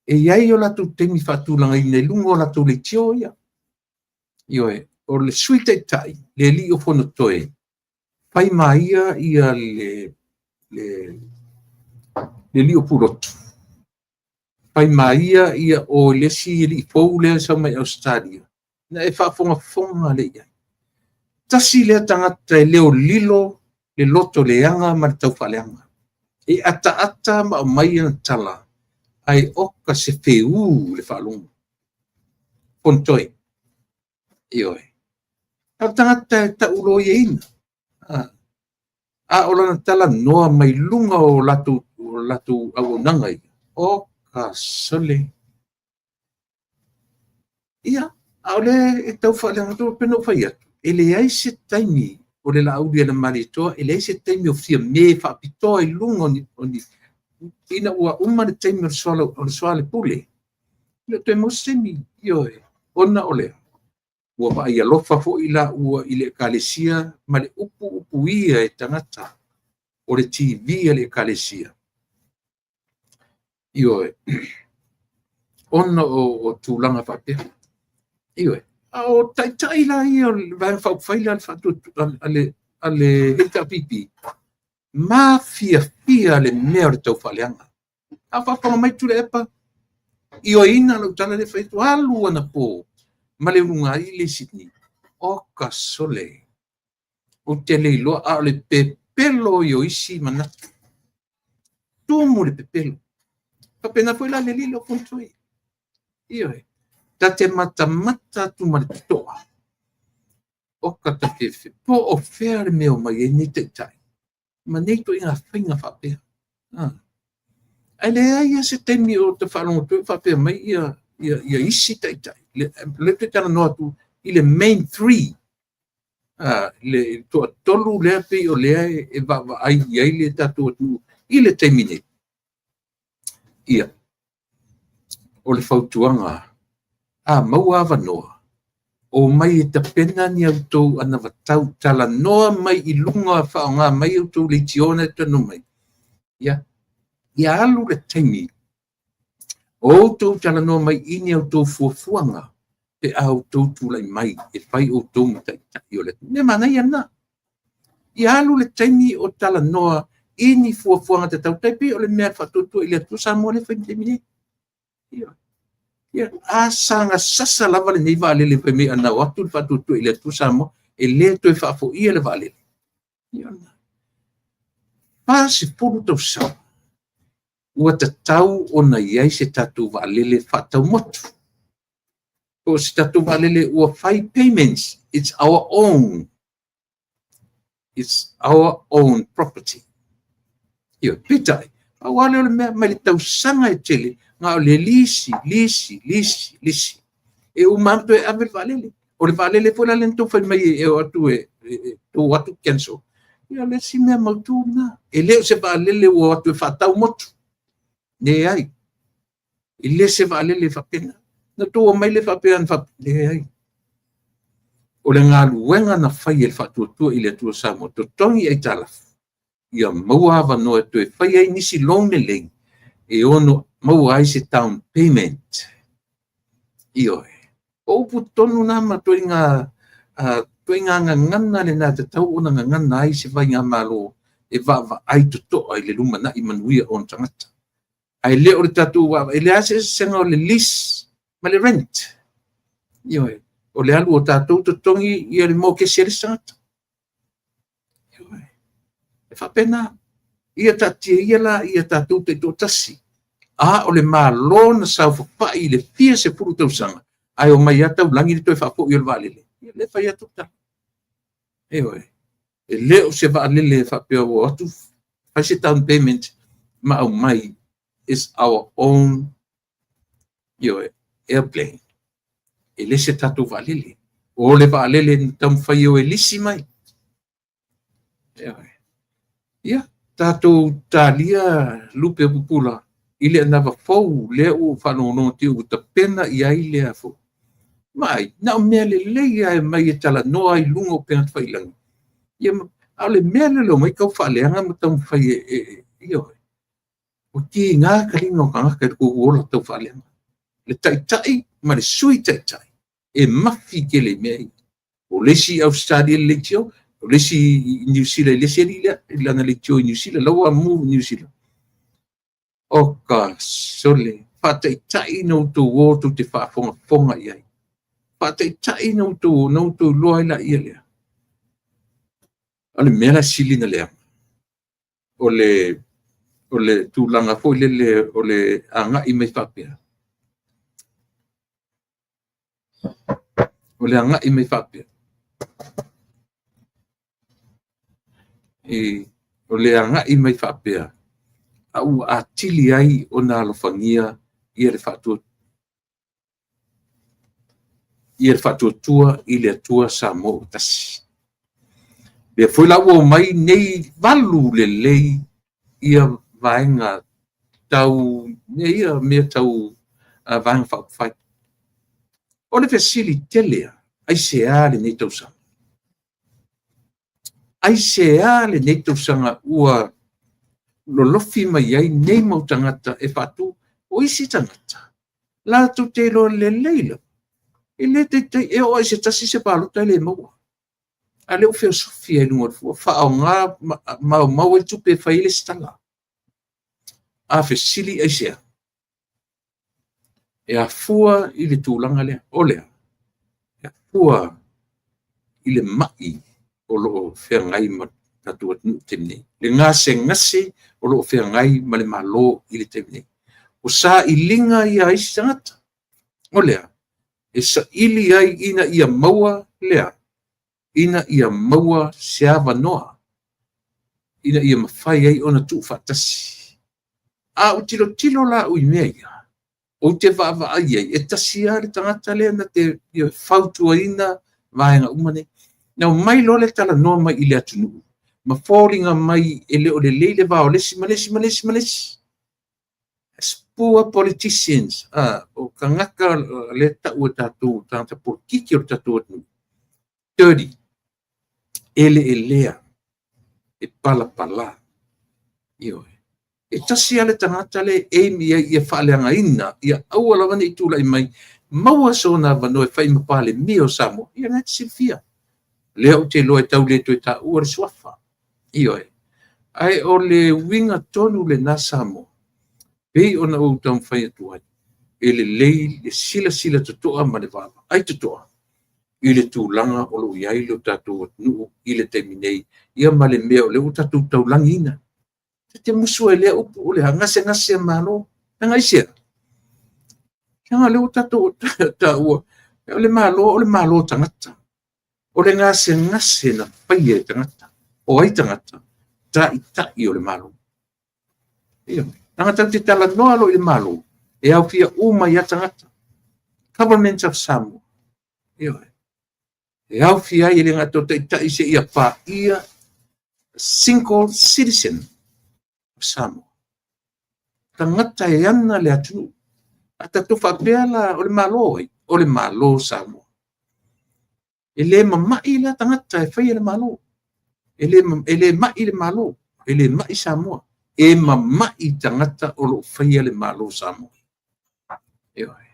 e i ai o latou taimi faatulagaina i luga o latou leitio ia. Ioe, o le sui taitai, le alii o Fonotoe, Fai ma ia ia le alii o Pulotu, fai ma ia ia o le isi alii fou lea e sau mai Ausetalia, na e faafogafoga lea i ai. Tasi lea tagata e le o lilo le loto leaga ma le taufaaleaga. E ataata ma aumai ana tala, ae oka se feū le faalogo. Fonotoe, ioe. O le tagata e tauloiaina, a o lana talanoa mai luga o latou auaunaga ia, oka sole. Ia, a o lea e tau faaleaga atu, pei ona ou fai atu, e leai se taimi o le Laaulialemalietoa, e leai se taimi o Fiame faapitoa i luga o ni ina ua uma le taimi o le soalepule, e le o toe maua se taimi, ioe, ona o le ua vaai alofa foi laua i le Ekalesia ma le upuupuia e tagata o le TV a le Ekalesia, ioe, ona o tulaga faapea. Ioe, a o taitai la ia o le Vaega Faaupufai la a le HRPP, mafiafia le mea o le taufaaleaga. A faafofoga mai Tuilaepa, ioeina lau tala lea e fai atu, alu anapo ma le ulugai le i Sydney. Oka sole, ou te le iloa, a o le pepelo ia o isi manatu. Tumu le pepelo. Faapena foi la le alii lea o Fonotoe. Ioe, ta te matamata atu ma le totoa, oka ta fiafia, po o fea le mea o mai ai nei taitai ma nei ituaiga faiga faapea. Ae leai lava se taimi o ta faalogo atu ai o faapea mai ia isi taitai. Lea ou te talanoa atu i le main three, le toatolu lea pei o lea e vaavaai i ai le tatou atunuu i le taimi nei. Ia, o le fautuaga, a maua avanoa, omai e tapena ni a outou anavatau, talanoa mai i luga, faaaoga mai a outou leitio na e talanoa mai. Ia, ia alu le taimi o outou talanoa mai i ni a outou fuafuaga pe a outou tulai mai e fai outou ma taitai o le atunuu. Mea manaia lena. Ia alu le taimi o talanoa i ni fuafuaga tatau, tai pei o le mea Faatuatua i le Atua Samoa lea e fai i le taimi nei. Ia, a saga sasa lava lenei vaalele fai mai ana o atu le Faatuatua i le Atua Samoa, e le toe faafoia le vaalele. Ia, 40 tausaga ua tatau ona i ai se tatou vaalele faataumotu, po o se tatou vaalele ua fai payments. It's our own. It's our own property. Ioe, peitai, pau lava lea o le mea, mai le tausaga e tele, na o le lisi, lisi, lisi, lisi. E uma lava toe ave le vaalele. O le vaalele foi la lea na outou fai mai e o atu e tou o atu cancel. Ia, o le isi mea mautu lena. E le o se vaalele ua o atu e faatau motu. Leai. E le se vaalele faapena. Na outou omai lea faapea na faapea. Leai. O le galuega na fai e le Faatuatua i le Atua Samoa, totogi aitalafu, ia maua avanoa e toe fai ai nisi loan lelei e ono maua ai se down payment. Ioe. O upu tonu na ma ituaiga gagana lena e tatau ona gagana ai se faigamalo e vaavaai totoa i le lumanai manuia o ona tagata. Ae le o le tatou vaavaai, e leai se eseesega o le lease ma le rent. Ioe. O le alu o tatou totogi ia le mokesi a le isi tagata. Ioe. E faapena. Ia taatia ia la ia tatou taitoatasi. A o le Malo na saofafai i le fia sefulu tausaga, ae omai lava taulagi le toe faafoi o le vaalele. Ia, lea e fai atu le tala. Ioe. E le o se vaalele e faapea ua o atu fai se down payment ma aumai. Is our own, ioe, airplane. E le se tatou vaalele. O le vaalele na taumafai e o e lisi mai. Ioe. Ia, tatou talia lupe pupula i le anava fou lea ua ou faalogologo atu ua tapena i ai lea fou. Vaai, na o mea lelei lava e mai e talanoa i luga o upega tafailagi. Ia, a o le mea lea o le omai tau faaleaga ma taumafai e ioe. Ua tiga taliga o tagata i le tou ola tau faaleaga. Le taitai ma le sui taitai e mafi tele i mea ia. O le isi Ausetalia i le leitio, O le isi i Niu Sila i le isi alii lea, i lana leitio i Niu Sila, la ua move i Niu Sila. O ka sole, faataitai na outou o tou te faafogafoga i ai. Faataitai na outou o, na outou iloa ai laia lea. O le mea la sili ona leaga, o le tulaga foi lele o le agai mai faapea, o le agai mai faapea, o le agai mai faapea, a ua atili ai ona alofagia ia le faatuatua i le Atua Samoa ua tasi. Lea foi la ua omai nei valu lelei ia vaega tau mea ia, mea tau Vaega Faaupufai. O le fesili tele lava, aisea lenei tausaga? Aisea lenei tausaga ua lolofi mai ai nei mau tagata e faatu? O isi tagata, latou te iloa lelei lava, e le taitai, e oo lava i se tasi se palota e le maua. A o lea ua feosofi lava i luga o le fua, faaaoga maumau ai tupe e fai ai lesitala. A fesili aisea? E afua i le tulaga lea, o le a? E afua i le mai o lo o feagai ma le tatou atunuu i le taimi nei, le gasegase o lo o feagai ma le Malo i le taimi nei. O sailiga ia a isi tagata, o le a? E saili ai ina ia maua le a? Ina ia maua se avanoa ina ia mafai ai ona tuufaatasi. A ou tilotilo la au i mea ia, ou te vaavaai i ai, e tasi lava le tagata lea na te fautuaina vaega uma nei. Na omai loa le talanoa mai i le atunuu, ma foliga mai e le o lelei le va o le isi ma le isi ma le isi ma le isi. As poor politicians, o tagata lea tau e tatou tagata polokiki o le tatou atunuu, dirty, eleelea, e palapala. Ioe. E tasi lava le tagata lea e aim i ai ia faaleagaina, ia aua lava ne i tulai mai, maua sona avanoa e fai ma Palemia o Samoa, ia lena e te silafia. Lea ou te iloa e tau le toe taua le suafa. Ioe. Ae o le uiga tonu lena Samoa, pei ona ou taumafai atu ai, e lelei le silasila totoa ma le vaavaai totoa i le tulaga o lo o i ai lo tatou atunuu i le taimi nei, ia ma le mea o lea ua tatou taulagiina. E te musu ai i lea upu o le gasegase a Malo. Leaga aisea? Leaga o lea ua tatou taua, o le Malo o le Malo o tagata. O le gasegase na faia e tagata. O ai tagata? Taitai o le Malo. Ioe. Leaga tatou te talanoa loa i le Malo, e aofia uma ai lava tagata. Government of Samoa. Ioe. E aofia ai e le gata o taitai seia paia single citizen of Samoa. Tagata e ana le atunuu. A tatou faapea la o le Malo ai, o le Malo o Samoa. E le mamai la tagata e faia le Malo. E le mai le Malo, e le mai Samoa. E mamai tagata o lo o faia le Malo o Samoa. Ioe.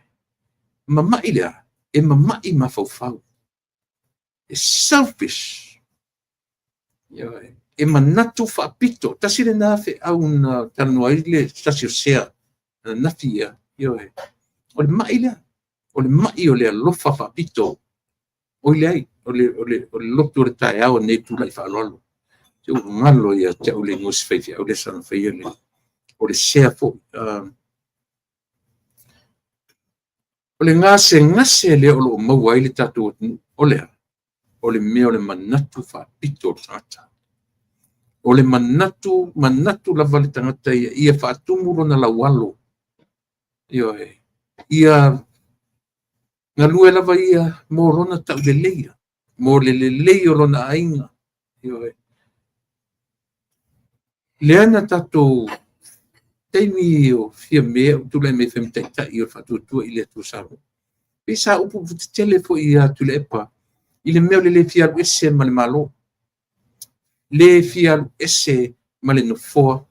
Mamai le a? E mamai mafaufau. E selfish. Ioe. E manatu faapito. Tasi lena feau na talanoa ai le tasi o sea ananafi ia. Ioe. O le mai lea. O le mai o le alofa faapito. Oi leai, o le lotu o le taeao nei tulai faaaloalo. Se ua galo ia te au le igoa o si faifeau lea sa faia le, o le sea foi. O le gasegase lea o lo o maua ai le tatou atunuu, o le a? O le mea o le manatu faapito o le tagata. O le manatu, manatu lava le tagata ia, ia faatumu lona laualo. Ioe. Ia galue lava ia mo lona tauleleia, mo le lelei o lona aiga. Ioe. Lea na tatou taimi o Fiame o tulai mai fai ma taitai o le Faatuatua i le Atua Samoa. Pei sa upu tetele foi ia Tuilaepa i le mea o le le fia alu ese ma le Malo, le fia alu ese ma le nofoa.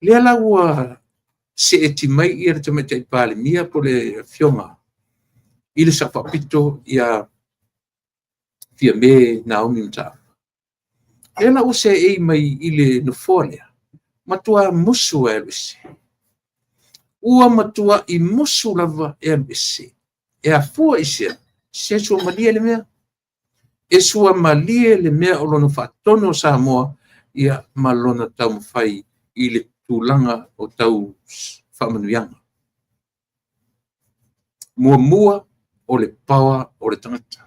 Lea la ua seeti mai ia le Tamaitai Palemia po o le Afioga i le Sao Faapito ia Fiame Naomi Mataafa. Lea la ua seei mai i le nofoa lea, matua musu e alu ese. Ua matuai musu lava e alu ese. E afua i se a? Se suamalie le mea. E suamalie le mea o lona faatonu o Samoa, ia ma lona taumafai i le tulaga o tau faamanuiaga. Muamua o le power o le tagata.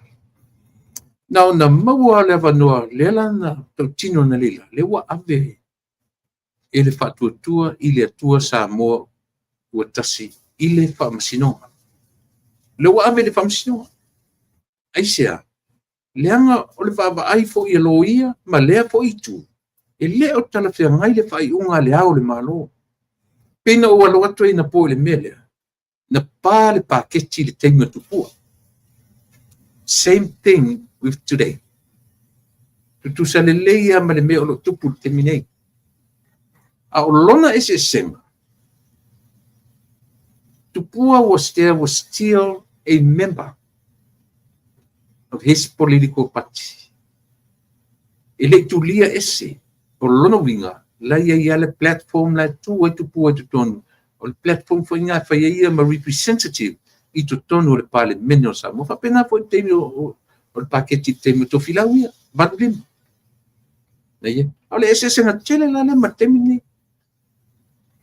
Na ona maua le avanoa lea la na tautino analeila, lea ua ave e le Faatuatua i le Atua Samoa ua tasi i le Faamasinoga. Lea ua ave i le Faamasinoga. Aisea? Leaga o le vaavaai foi a loia ma lea foi itu, e le o talafeagai le faaiuga a le Ao o le Malo. Pei na ou alo atu ai anapo i le mea lea, na pa le paketi i le taimi o Tupua. Same thing with today. Tutusa lelei lava ma le mea o lo o tupu i le taimi nei. A o lona eseesega, Tupua was there was still a member of his political party. E le i tulia ese. O lona uiga, la i ai lava le platform la e tu ai Tupua i totonu. O le platform foi lena e fai ai ia ma representative i totonu o le Palemene o Samoa. Faapena foi i le taimi o le paketi i le taimi o Tofilau ia, 85. A o le eseesega tele la lea ma le taimi lenei.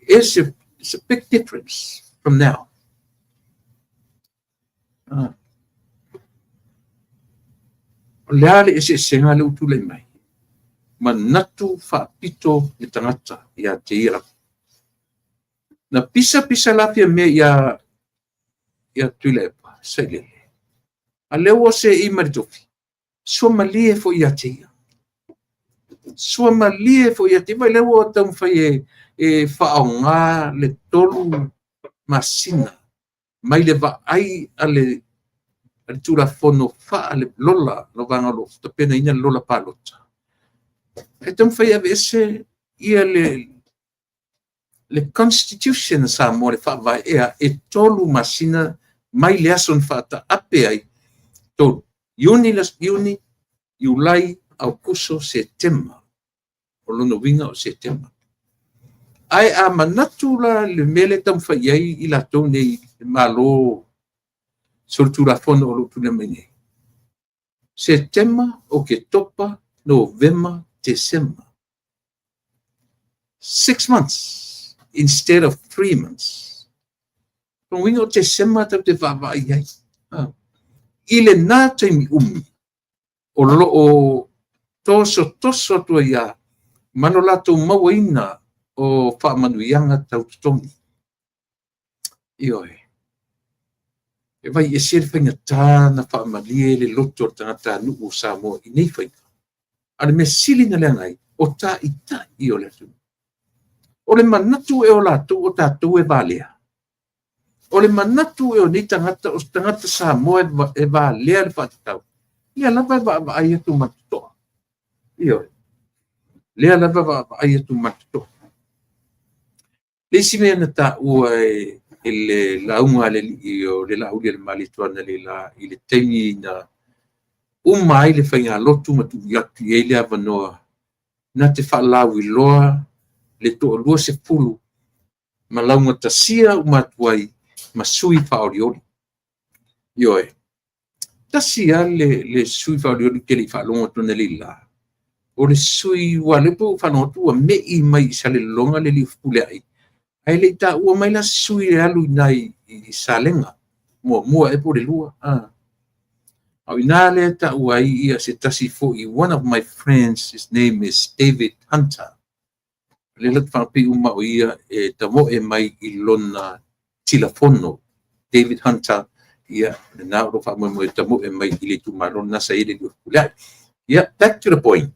It's a big difference from now. O le a le eseesega lea ua tulai mai? Manatu faapito le tagata ia te ia lava. Na pisa pisa la Fiame ia Tuilaepa, sailele. A lea ua seei mai le tofi, suamalie foi ia te ia. Suamalie foi ia te ia. Vai lea ua taumafai e faaaoga le 3 masina mai le vaai a le Tulafono faale-lola, le vaega o lo o tapenaina le lola palota. E taumafai e aveese ia le Constitution a Samoa, le faavae ea, e 3 masina mai le aso na faataape ai, 3, Iuni, Iulai, Aokuso, Setema. O lona uiga o Setema. Ae a manatu la le mea lea e taumafai i ai i latou nei, le Malo solitulafono o lo o tulai mai nei, Setema, Oketopa, Novema, Tesema. 6 months instead of 3 months. O uiga o Tesema tatou te vaavaai ai. I lena taimi umi, o lo o tosotoso atu ai lava ma lo latou mauaina o faamanuiaga tau totogi. Ioe. E vai ese le faigata na faamalie le loto o le tagatanuu o Samoa i nei faiga. A le mea sili na leaga ai, o taitai o le atunuu. O le manatu e o latou o tatou e valea. O le manatu e o nei tagata, o tagata Samoa e valea le faatatau. Lea lava e vaavaai atu ma totoa. Ioe. Lea lava e vaavaai atu ma totoa. Le isi mea na taua e le lauga a le alii o le Laaulialemalietoa analeila i le taimi na uma ai le faigalotu ma tuu atu i ai le avanoa na te faalauiloa le 20 ma laugatasia uma atu ai ma sui faaolioli. Ioe, tasi lava le sui faaolioli ou te le i faalogo atu analeila, o le sui ua lea pei ua faalogo atu ua me'i mai i Salelologa le alii o Fepuleai, ae le i taua mai la se sui e alu i ina i Salega, muamua ea po o le lua. A o ina lea e taua ai ia se tasi foi, one of my friends, his name is David Hunter. Lea la te faapei uma o ia e tamoe mai i lona tilafono. David Hunter, ia, lena o lo faamoemoe e tamoe mai i le itumalo lena sa i ai le alii o Fepuleai. Ia, back to the point.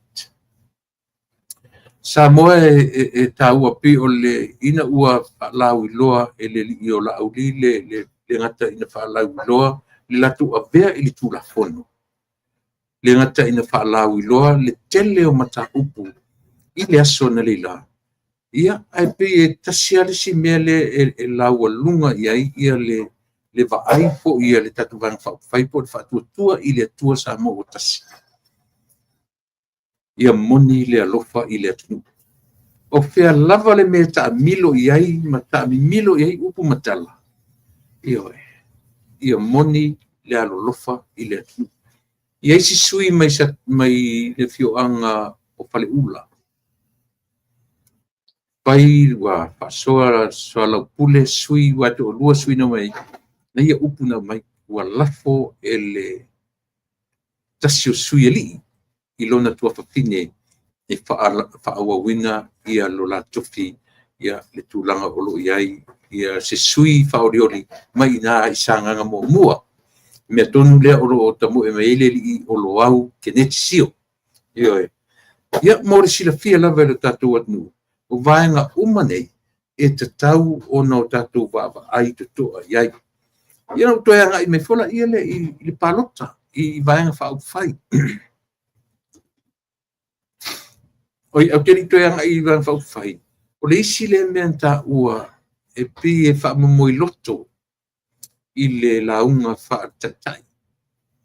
Samoa e taua pei o le ina ua faalauiloa e le alii o Laauli le gata ina faalauiloa le latou avea i le Tulafono, le gata ina faalauiloa le tele o mataupu i le aso analeila, ia, ae pei e tasi lava le isi mea lea e laualuga i ai ia le vaai foi a le tatou Vaega Faaupufai po o le Faatuatua i le Atua Samoa ua tasi. Ia moni le alofa i le atunuu. O fea lava le mea e taamilo i ai ma taamimilo i ai upu ma tala, ioe, ia moni le alolofa i le atunuu. E i ai si sui mai, mai le afioaga o Faleula, fai ua faasoa soalaupule sui ua toalua sui na mai na ia upu na aumai, ua lafo e le tasi o sui alii i lona tuafafine e faaauauina ia lo la tofi ia le tulaga o lo o i ai ia se sui faaolioli mai ina i Sagaga 1. Mea tonu lea o lo o tamoe mai ai le alii o Loau Keneti Sio. Ioe. Ia, mo le silafia lava e le tatou atunuu, o vaega uma nei e tatau ona o tatou vaavaai totoa i ai. Ia, ou toe agai mai foi lea i le palota i Vaega Faaupufai. Oi, ae ou te le i toe agai i Vaega Faaupufai, o le isi lea mea na taua e pei e faamomoiloto i le lauga faataitai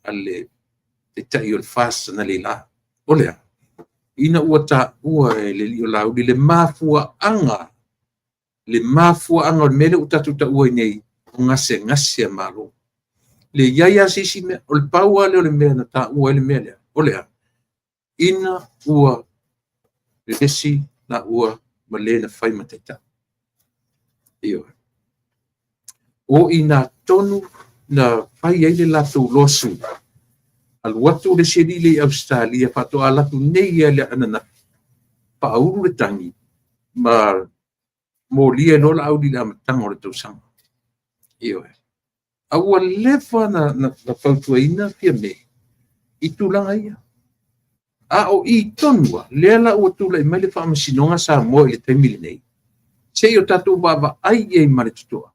a le taitai o le FAST analeila, o le a? Ina ua taua e le alii o Laauli le mafuaaga, le mafuaaga o le mea lea ua tatou taua ai nei, o gasegase a Malo. Le i ai lava se isi mea, o le pau lava lea o le mea na taua ai le mea lea, o le a? Ina ua vevesi laua ma le na fai ma taitai. Ioe. O i ina tonu na fai ai le latou lawsuit. Alu atu le isi alii lea i Ausetalia faatoa alu atu nei lava i le ananafi, faaulu le tagi ma molia loa Laauli i le amataga o le tausaga. Ioe. A ua leva na fautuaina Fiame i tulaga ia. A o i tonu lava, lea la ua tulai mai le Faamasinoga Samoa i le taimi lenei, se i o tatou vaavaai i ai ma le totoa,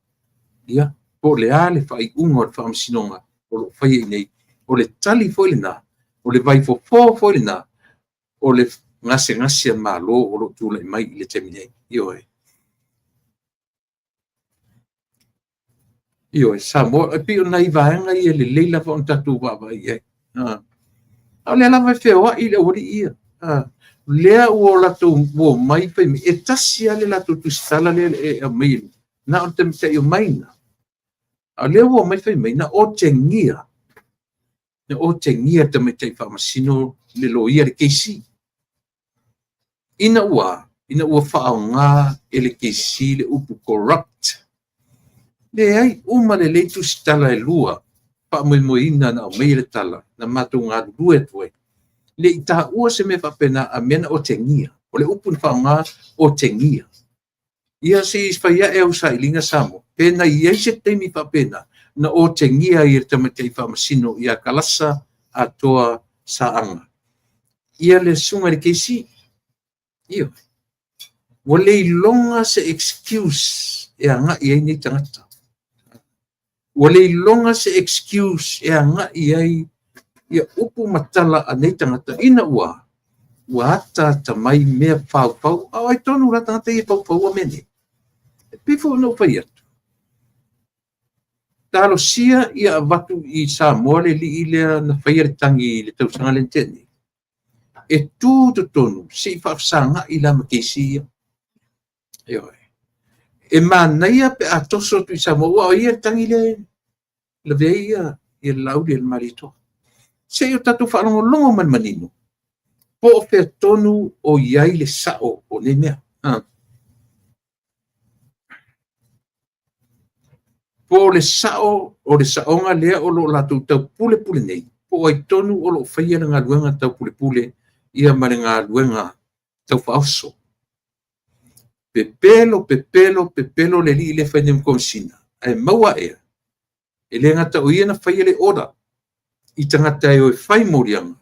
ia, po o le a le faaiuga o le Faamasinoga o lo o faia i inei. O le tali foi lena, o le vaifofo foi lena, o le gasegase a Malo o lo o tulai mai i le taimi nei. Ioe. Ioe, Samoa, e pei o nai vaega ia e lelei lava ona tatou vaavaai i ai. A o lea lava e feoai le aualii ia. O lea ua latou omai fai mai, e tasi lava le latou tusitala lea e aumai, na o le tamaitai o Maina. A o lea ua omai fai mai, na otegia, na otegia le tamaitai faamasino le loia le KC. Ina ua ina ua faaaoga e le KC le upu corrupt. Leai, uma lelei tusitala e lua faamoemoeina na aumaia le tala na matou galulue atu ai. Le i taua se mea faapena, a mea na otegia. O le upu na faaaoga, otegia. Ia se i fai ae au sailiga Samoa, pe na i ai se taimi faapena na otegia ai e le tamaitai faamasino ia Kalasa Atoa Saaga ia le susuga i le KC. Ioe. Ua le iloga se excuse e agai ai nei tagata. Ua le iloga se excuse e agai ai ia upu ma tala a nei tagata ina ua ua ataata mai mea faufau. A o ai tonu la tagata ia e faufaua mea nei? E pei foi ona ou fai atu, talosia ia avatu i Samoa le alii lea na faia le tagi i le tausaga lea na tea nei, e tu totonu se i faafesagai la ma KC ia. Ioe. E manaia pe a toso atu i Samoa, ua o ia le tagi lea e lavea ai ia le Laauli e le Malietoa. Se i o tatou faalogologo ma le manino, po o fea tonu o i ai le sao o nei mea. Po o le sao o le saoga lea o lo o latou taupulepule nei, po o ai tonu o lo o faia le galuega taupulepule ia ma le galuega taufaaoso. Pepelo, pepelo, pepelo le alii lea e fai nei ma Komesina, ae maua ea, e le gata o ia na faia le order i tagata e o e fai moliaga,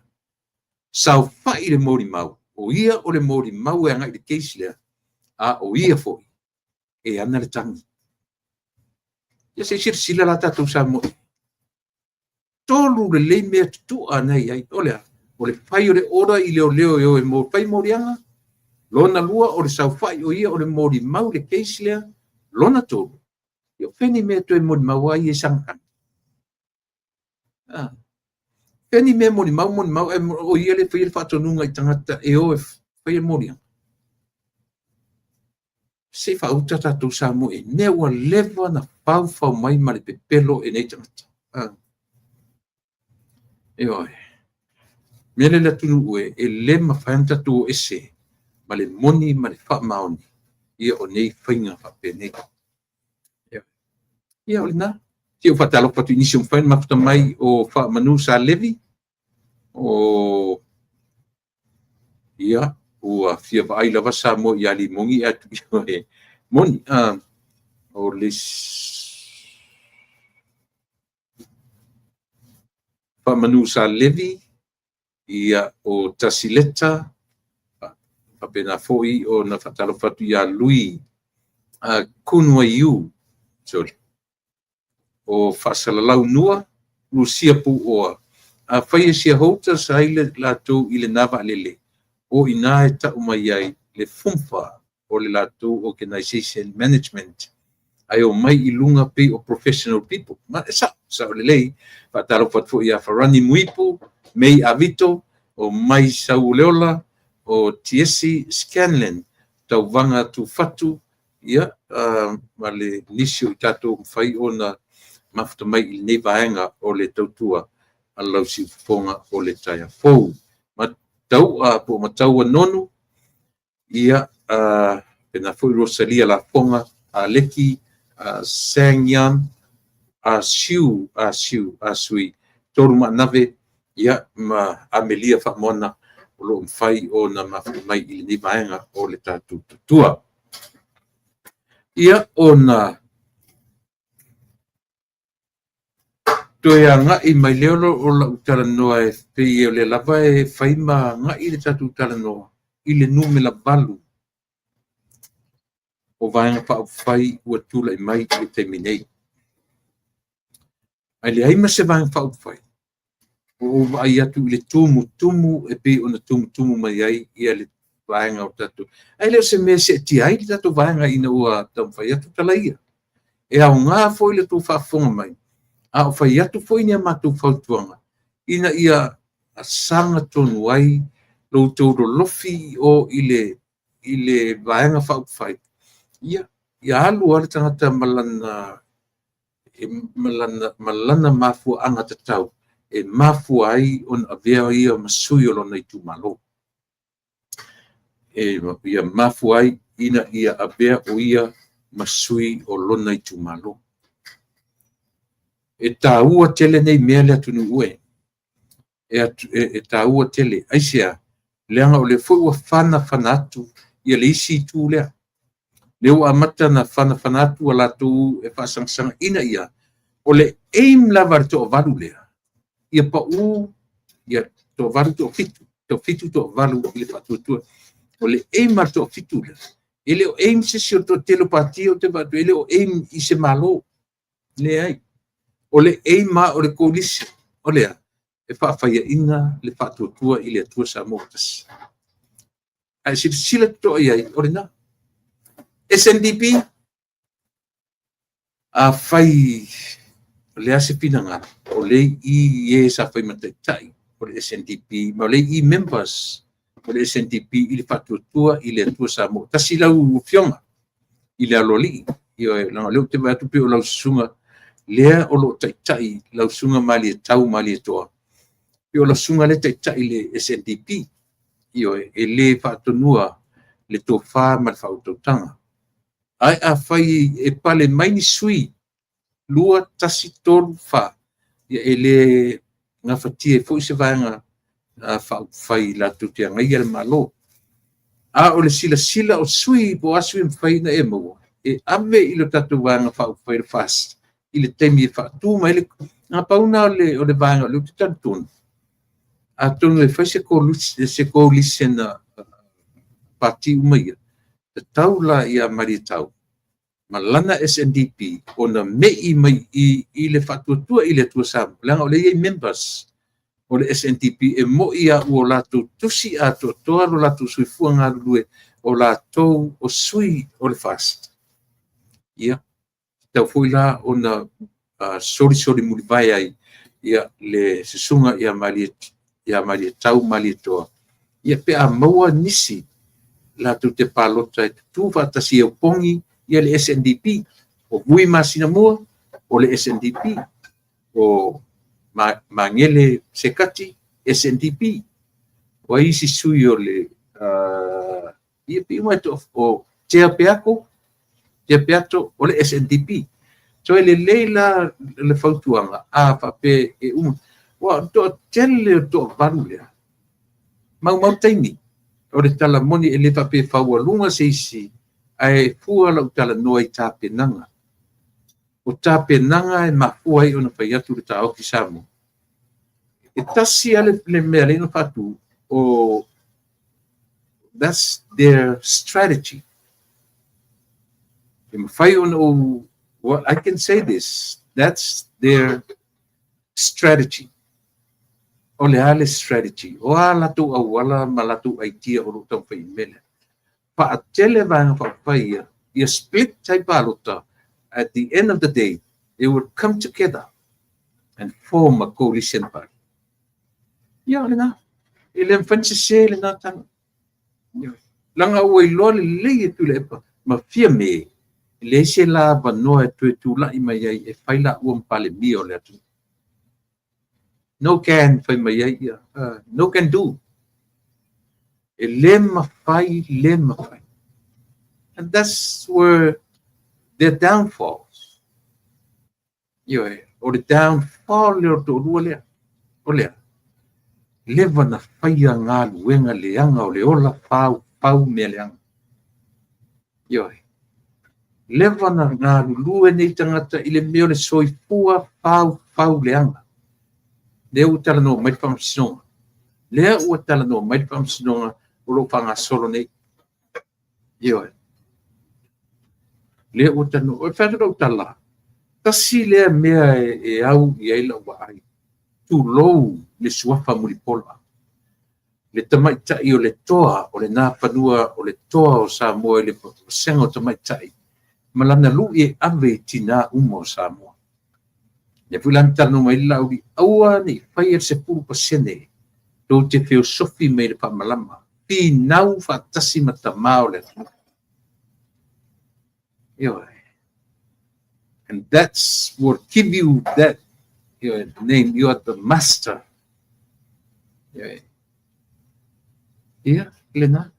saofai le molimau, o ia o le molimau e agai i le case lea, a o ia foi e ana le tagi. Ia se i silasila la tatou Samoa. Tolu lelei mea tutua na i ai. O le a? O le fai o le order i leoleo e o e mo fai moliaga. Lona lua, o le saofai o ia o le molimau i le case lea. Lona tolu, ia o fea ni mea e toe molimau ai ia i sagatagi. Fea ni mea molimau, molimau, ae o ia lea e faia le faatonuga i tagata e o e faia le moliaga. Se i faauta tatou Samoa i mea ua leva ona faufau mai ma le pepelo e nei tagata. Ioe. Mea lea le atunuu e le mafai ona tatou o ese ma le moni ma le faamaoni ia o nei faiga faapenei. Ia, o lena. Se i ou faatalofa atu i nisi o mafai ona mafuta mai, o Faamanu Sa Levi, o ia, ua fia vaai lava Samoa ia Limogi e atu e moni. O le Faamanu Sa Levi, ia, o Tasileta, faapena foi ona faatalofa atu ia Lui Kunuaiu, sorry, o Faasalalau Nua, Lucia Puoa. Afai e shareholders ai le latou i lena vaalele, o ina e tau mai ai le FUMFA o le latou organization management, ae o mai i luga pei o professional people. Ma e sao, sao lelei. Faatalofa atu foi ia Farani Muipu, Mei Avito, o Mai Sauleola, o Tiesi Scanlon, Tauvaga Tufatu, ia, ma le nisi o i tatou mafai ona mafuta mai i lenei vaega o le tautua a lau siufofoga o le taeao fou. Matau'a po o Mataua Nonu, ia, pena foi Rosalia Lafoga, Aleki, Sangyan, Asiu, Asiu, Asui, Tolu Maanave, ia, ma Amelia Faamoana, o lo o mafai ona mafuta mai i lenei vaega o le tatou tautua. Ia, ona toe agai mai lea o lau talanoa e pei o lea lava e fai ma agai le tatou talanoa i le numera 8 o Vaega Faaupufai ua tulai mai i le taimi nei. Ae leai ma se Vaega Faaupufai o ou vaai atu i le tumutumu e pei ona tumutumu mai ai ia le vaega o tatou. Ae le o se mea e seetia ai le tatou vaega ina ua taumafai atu tala ia. E aoga foi le tou faafofoga mai, a o fai atu foi ni a matou fautuaga ina ia sagatonu ai lo outou lolofi o i le Vaega Faaupufai. Ia, ia alu lava le tagata ma lana mafuaaga tatau e mafua ai ona avea ia ma sui o lona itumalo. E ia mafua ai ina ia avea o ia ma sui o lona itumalo. E taua tele nei mea le atunuu e. E taua tele. Aisea? Leaga o lea foi ua fanafana atu ia le isi itu lea. Lea ua amata na fanafana atu a latou e faasagasagaina ia. O le aim lava le toavalu lea, ia pau ia toavalu, toafitu, toafitu, toavalu i le faatuatua. O le aim a le toafitu lea, e le o aim se isi o le toatele o pati o te vaatu, e le o aim i se Malo. Leai. O le aim a o le coalition. O lea, e faafaiaina le faatuatua i le Atua Samoa tasi. Ae silasila totoa i ai, o lena. SNDP, a fai o le a se finagalo, o le i e sa fai mataitai o le SNDP, ma o le i members o le SNDP i le faatuatua i le Atua Samoa tasi lau afioga i le aloalii. Ioe, leaga o lea ou te vaai atu pei o lau susuga lea o lo o taitai, lau susuga Malietau Malietoa, pei o lau susuga lea taitai i le SNDP. Ioe, e le faatonua le tofa ma le faautautaga. Ae afai e pale mai ni sui 2, 1, 3, 4, ia e le gafatia foi se Vaega Faaupufai latou te agaia le Malo. A o le silasila o sui po o a sui mafai ona e maua, e ave i le tatou Vaega Faaupufai le FAST i le taimi e faatu mai le na pau na o le vaega o lea ou te talitonu. Atonu e fai se coalition a pati uma ia, tatau la ia Malietau ma lana SNDP ona mei mai i le faatuatua i le Atua Samoa, leaga o lea e i ai members o le SNDP e moi a ua latou tusi atoatoa lo latou soifua galulue o latou o sui o le FAST. Ia, tatau foi la ona solisoli mulivae ai Ia, le susuga ia Malietau Malietoa, ia pe a maua nisi latou te palota e tutu faatasi e opogi ia le SNDP. O Vui Masinamua, o le SNDP. O Magele Sekati, SNDP. O ai isi sui o le... ia pei uma o Tea Peato, Tea Peato o le SNDP. So e lelei la le fautuaga, a faapea e uma. Ua toatele o le toavalu lea, maumau taimi. O le tala moni e le faapea e faualuga se isi, ae fua lau talanoa i tapenaga. O tapenaga e mafua ai ona fai atu le taofi Samoa. E tasi lava le mea lea na faatu, o that's their strategy. E mafai ona ou, well, I can say this, that's their strategy. O le a le strategy? O a latou auala ma latou idea o lo o taumafai i mea lea. Faatele vaega faaupufai ia, ia split ai palota, at the end of the day, they will come together and form a coalition party. Ia, o lena. E le mafai ona sese lena tala. Leaga ua iloa lelei e Tuilaepa ma Fiame, e leai se la avanoa e toe tulai mai ai e fai laua ma Palemia o le atunuu. No can fai mai ai ia, no can do. E le mafai, le mafai. And that's where their downfalls. Ioe, o le downfall lea o le toalua lea. O lea, leva na faia galuega leaga o le ola faufau mea leaga. Ioe, leva na galulue nei tagata i le mea o le soifua faufau leaga. Lea ua talanoa mai le Faamasinoga. Lea ua talanoa mai le Faamasinoga o lo o faagasolo nei. Ioe. Lea ua talanoa. O le fai atu lau tala, tasi lea mea e au i ai lau vaai. Tulou le suafa Mulipola. Le tamaitai o le toa o lena fanua o le toa o Samoa i le vasega o tamaitai ma lana lui e ave i tinā uma o Samoa. Lea foi la na talanoa mai ai le Laauli, aua ne i faia le 10% tou te feosofi mai i le faamalama, finau faatasi ma tama o le atunuu. Ioe. And that's what give you that name. You are the master. Ioe. Ia, lena.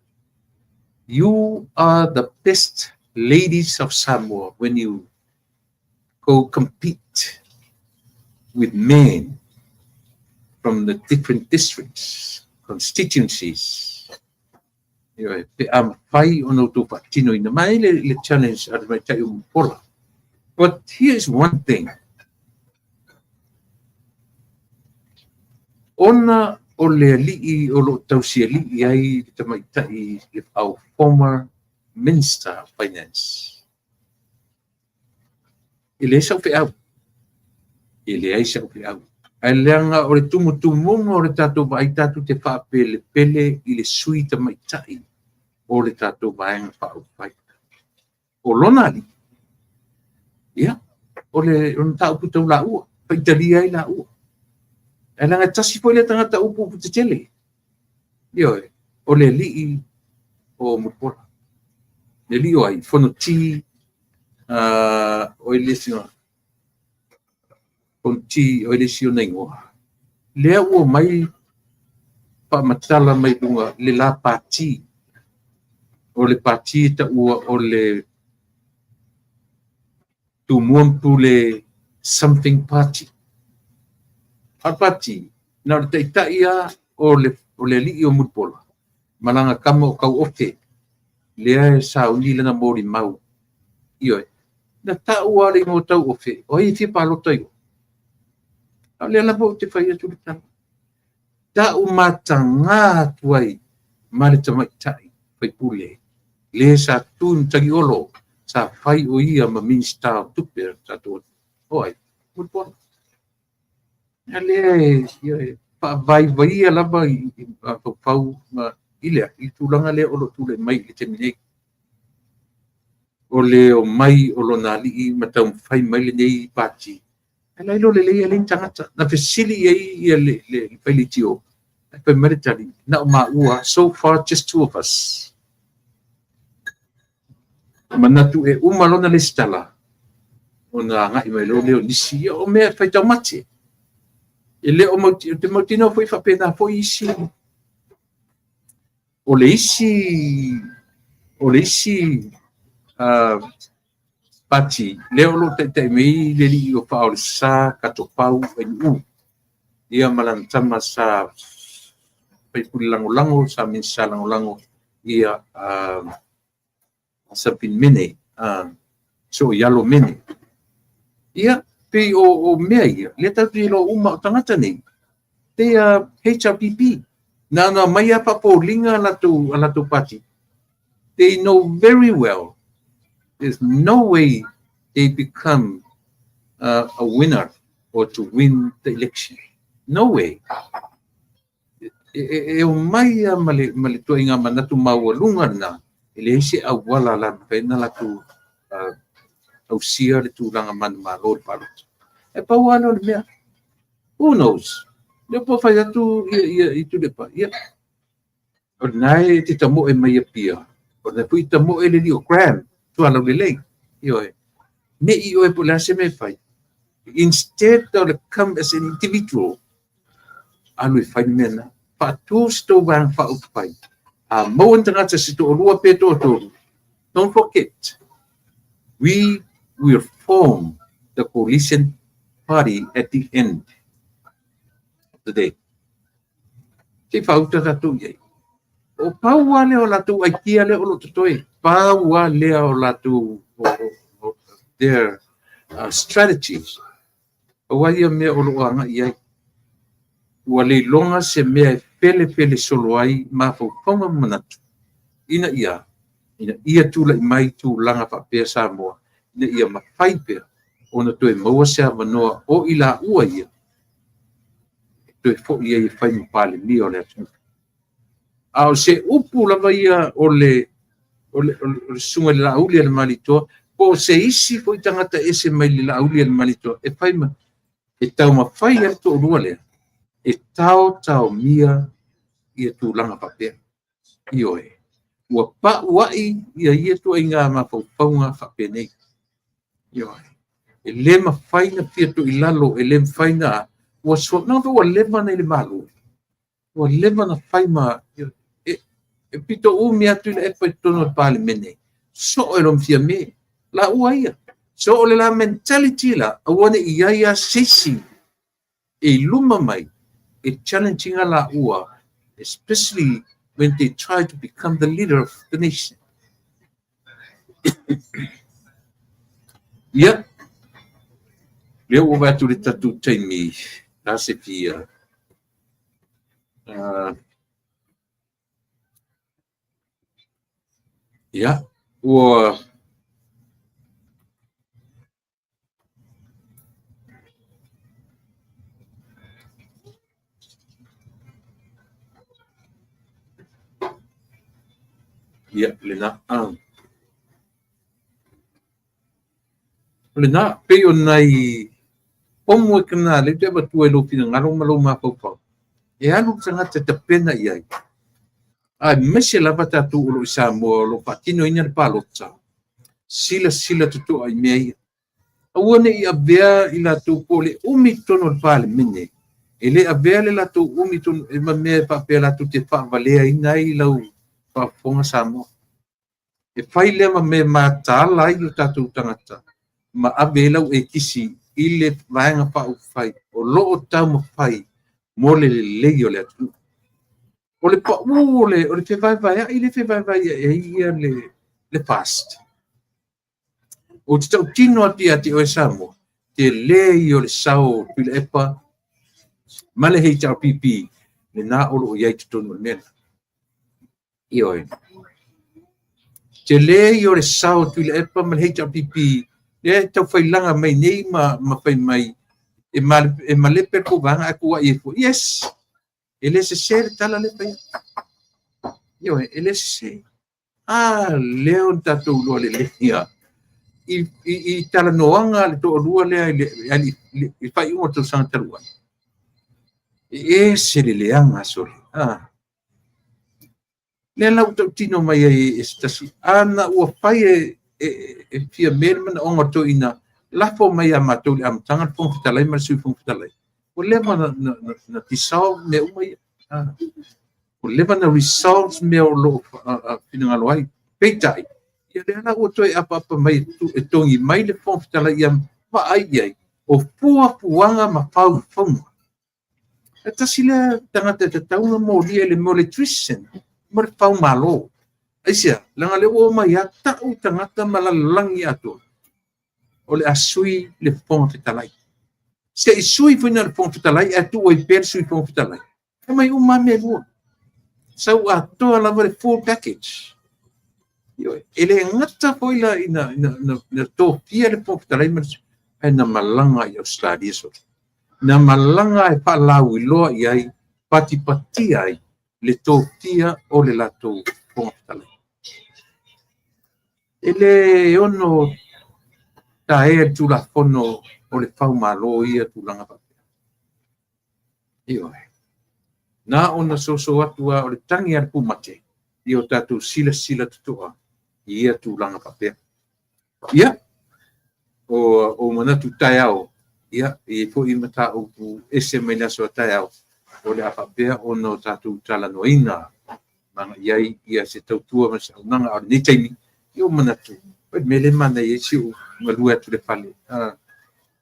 You are the best ladies of Samoa when you go compete with men from the different districts, constituencies. Ioe, pe a mafai ona outou faatinoina mai le challenge a le tamaitai o Mulipola. But here is one thing. Ona o le alii o lo o tausialii ai le tamaitai le our former Minister of Finance. E leai sau feau. E leai sau feau. Ae leaga o le tumutumuga o le tatou vaai tatou te faapelepele i le sui tamaitai o le tatou Vaega Faaupufai. O lona alii, ia, o le mataupu tau laua, faitalia ai laua. Ae leaga e tasi foi lea tagata upu upu tetele. Ioe, o le alii o Mulipola. Le alii o ai, Fonoti, o ai le isi Fonoti, o ai le isi ona igoa. Lea ua mai faamatala mai luga le la pati. O le pati e taua o le Tumua ma Pule something party. A o le pati, na o le taitai lava o le alii o Mulipola ma lana tama o Tauofe, lea e sauni lana molimau. Ioe, na tau lava le igoa o Tauofe, o ai e fia palota i o? A o lea lava ou te fai atu le tala. Tau mataga atu ai ma le tamaitai faipule, le sa tu i Matagiolo, sa fai o ia ma Minisita o Tupe a le tatou atunuu. O ai? Mulipola. A lea e faavaivaia lava i mafaufau ma i le tulaga lea o lo o tulai mai i le taimi nei. O le omai o lona alii ma taumafai mai lenei pati. Ae la iloa lelei e leai ni tagata. Na fesili i ai ia le failitio, ae fai mai le tali, na o maua, so far just two of us. Manatu e uma lona lesitala, ona agai mai loa lea o nisi, ia o mea e fai taumate. E le o mauti, te mautinoa foi faapena foi isi. O le isi pati, lea o lo o taitai mai le alii o Faaolesa Katopau Ainuu, ia ma lana tama sa faipule lagolago, sa Minisita lagolago, ia Sapin Mene, Sooialo Mene. Ia, pei o mea ia, lea tatou te iloa uma o tagata nei, they are HRPP. Na ona mai a faapoliga a latou party. They know very well there's no way they become a winner or to win the election. No way. E o mai a ma le tuaiga manatu maualuga lena, e leai se auala la mafai ona latou ausia le tulaga manumalo i le palota. E pau lava lea o le mea. Who knows? Lea po fai atu ia Tuilaepa. Ia, o lena e te tamoe mai Apia. O lena foi tamoe le alii o Graham, Tualaulelei. Ioe. Ne i oe po o le a se mea e fai. Instead o le come as an individual, alu e fai le mea lena. Faatu se tou vaega faaupufai. A maua ni tagata se toalua pe toatolu, don't forget, we will form the coalition party at the end of the day. Se i faauta tatou i ai. O pau lava lea o latou aikia lea o lo o totoe. Pau lava lea o latou their strategies. Aua ia mea o lo o agai i ai. Ua leiloga se mea e felefele solo ai mafaufauga ma manatu ina ia tulai mai tulaga faapea Samoa, ina ia mafai pea ona toe maua se avanoa o i laua ia e toe foi ai e fai ma Palemia o le atunuu. A o se upu lava ia o le susuga i le Laauli a le Malietoa, po o se isi foi tagata ese mai le Laauli a le Malietoa e fai ma e taumafai ai le toalua lea, e taotaomia ia tulaga faapea. Ioe, ua pauai ia tuaiga mafaufauga faapenei. Ioe, e le mafai na fiatoilalo, e le mafai na ua ua leva na i le Malo, ua leva na fai ma e pito umi atu i le epa i totonu o le Palemene, soo e lona fia me, laua ia. So o le la mentality la, aua ne i ai a se isi e i luma mai e challenge ina laua, especially when they try to become the leader of the nation. Ia, lea ua vaai atu le tatou taimi, la se fia. Ia, ua ia, lena. O lena, pei o nai homework na lea ou te avatua i lou finagalo ma lou mafaufau. E alu le tagata e tapena i ai. Aemaise lava tatou o lo o i Samoa o lo o faatinoina le palota, silasila totoa i mea ia. Aua ne i avea i latou po o le umi i totonu o le Palemene, e le avea le latou umi e ma mea e faapea latou te faavaleaina ai lau faafofoga Samoa. E fai lea ma mea mataala ai o tatou tagata ma ave ai lau ekisi i le vaega faaupufai o lo o taumafai mo le lelei o le atunuu. O le pau o le fevaevaeai le fevaevaeai ai ia le FAST. O te tautino atu ia te oe Samoa, tele ia o le sao o Tuilaepa ma le HRPP lena o lo o i ai totonu o le mea lena. Ioe. Tele ia o le sao o Tuilaepa ma le HRPP lea e taufailaga mai nei ma fai mai e malepe le tou vaega ae tuuai ai foi. Yes! E le sese le tala lea fai atu. Ioe, e le sese. A lea o le tatou iloa lelei ia. I talanoaga a le toalua lea i le faaiuga o le tausaga talu ai, e ese le leaga, sole. Lea la ua tautino mai ai e se tasi, ana ua fai e Fiame le manaoga o le toeaina, lafo mai ia matou i le amataga le Fofoga Fetalai ma le Sui Fofoga Fetalai, ua leva na dissolve mea uma ia. Ua leva na resolve mea o lo o finagalo ai. Peitai, ia lea la ua toe apaapa mai e togi mai le Fofoga Fetalai ia vaai i ai, o fuafuaga ma faufauga. E tasi lea tagata e tatau ona molia i le mea o le treason, ma le faumalo. Aisea? Leaga o lea ua omai lava tau tagata ma lalolagi atoa, o le a sui le Fofoga Fetalai. Se i sui foi na le Fofoga Fetalai ae tuu ai pea le Sui Fofoga Fetalai. E mai uma lava mea e lua. Sau atoa lava le full package. E le gata foi la ina tofia le Fofoga Fetalai ma le Sui, ae na malaga i Australia sole. Na malaga e faalauiloa i ai, patipatia ai le tofia o le latou Fofoga Fetalai. E le ono taea le Tulafono o le faumalo ia tulaga faapea. Ioe. Na ona soso atu lava o le tagi a le pumate ia o tatou silasila totoa i ia tulaga faapea. Ia, o manatu taeao, ia, e i ai foi mataupu ese mai le aso a taeao, o le a faapea ona o tatou talanoaina ma i ai ia se tautua ma se auaunaga. A o lenei taimi, ia ua manatu, o le mea lea e manaia ai si ou galue atu i le fale.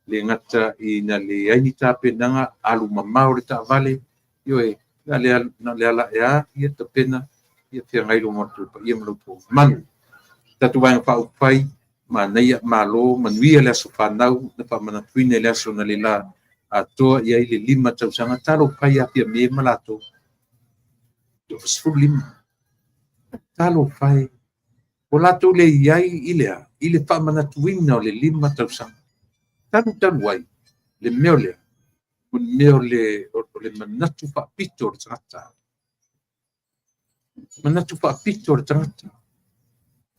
Le gata ina leai ni tapenaga, alu mamao le taavale, ioe, na o le ala ae lava, ia tapena, ia feagai loa ma le paia ma lo outou mamalu. Tatou Vaega Faaupufai, manaia, malo, manuia le aso fanau na faamanatuina i le aso analeila atoa i ai le 5 tausaga. Talofa e ia Fiame ma latou, 15. Talofa e, ua latou le i ai i le a? I le faamanatuina o le 5 tausaga. Talu talu ai, le mea lea, o le mea o le manatu faapito o le tagata. Manatu faapito o le tagata.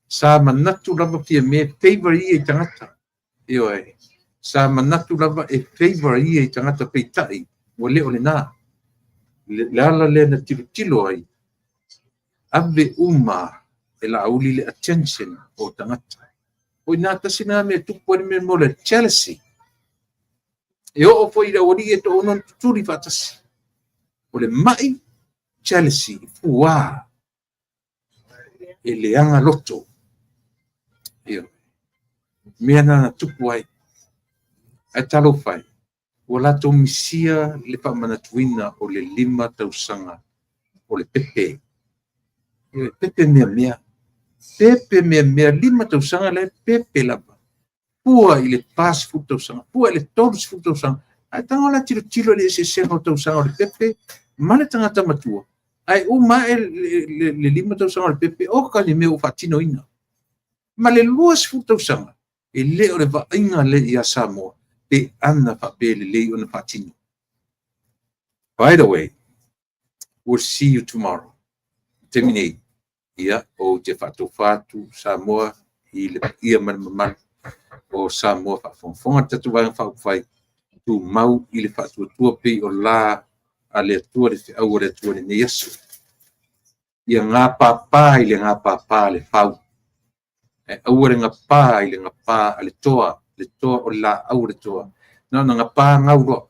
Sa manatu lava Fiame favor ia i tagata. Ioe. Sa manatu lava e favor ia i tagata, peitai, ua le o lena. Le ala lea na tilotilo ai, ave uma e Laauli le attention o tagata. O ina tasi na mea tupu ai le mea mo le jealousy. E oo foi i le aualii e toaono na tutuli faatasi. O le mai jealousy, fuā, e leaga loto. Ioe. Mea na na tupu ai. Ae talofa e, ua latou misia le faamanatuina o le 5 tausaga o le pepe. Ioe, pepe mea mea. Pepe mea mea, 5 tausaga la e pepe lava. Fua i le 40 tausaga, fua i le 30 tausaga. Ae tago la tilotilo i le eseesega o tausaga o le pepe ma le tagata matua. Ae uma ae le 5 tausaga o le pepe, oka ni mea ua faatinoina. Ma le 20 tausaga, e le o le vaaiga lea ia Samoa, pe ana faapea lelei ona faatino. By the way, we'll see you tomorrow. Taimi nei, ia, ou te faatofa atu Samoa i le paia ma le mamalu o Samoa faafogafoga le tatou Vaega Faaupufai, tumau i le faatuatua pei o la a le Atua, le feau a le Atua i lenei aso. Ia gapapa i le gapapa a le fau, ae aua le gapa i le gapa a le toa, le toa o le laau o le toa. Na ona gapa gau loa.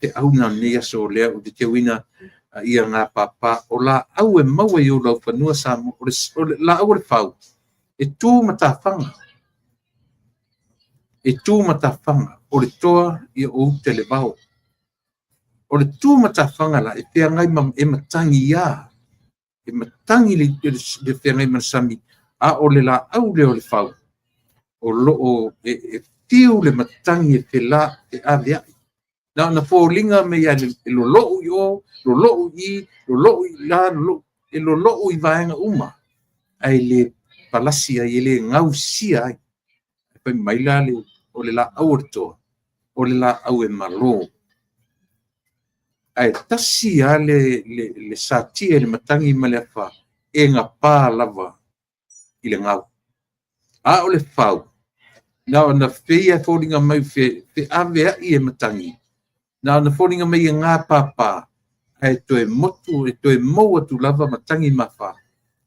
Feau na lenei aso o lea ou te teuina ia gapapa o laau e maua i ou laufanua Samoa, o le laau o le fau, e tu matafaga. E tu matafaga, o le toa ia o uta le vao. O le tu matafaga la, e feagai ma, e matagi ia. E matagi le feagai ma le sami, a o le laau lea o le fau, o loo e fiu le matagi e fela e aveai. Na ona foliga mai e lolou i o, lolou i, lolou i la, lolou, e lolou i vaega uma, ae le palasi ai, e le gausia ai. E fai mai la le, o le laau o le toa, o le laau e malo. Ae tasi lava le satia i le matagi ma le afa, e gapa lava i le gau. A o le fau, Na ona pei e foliga mai feaveai e matagi, na ona foliga mai e gapapa, ae toe motu, e toe mou atu lava matagi ma fa,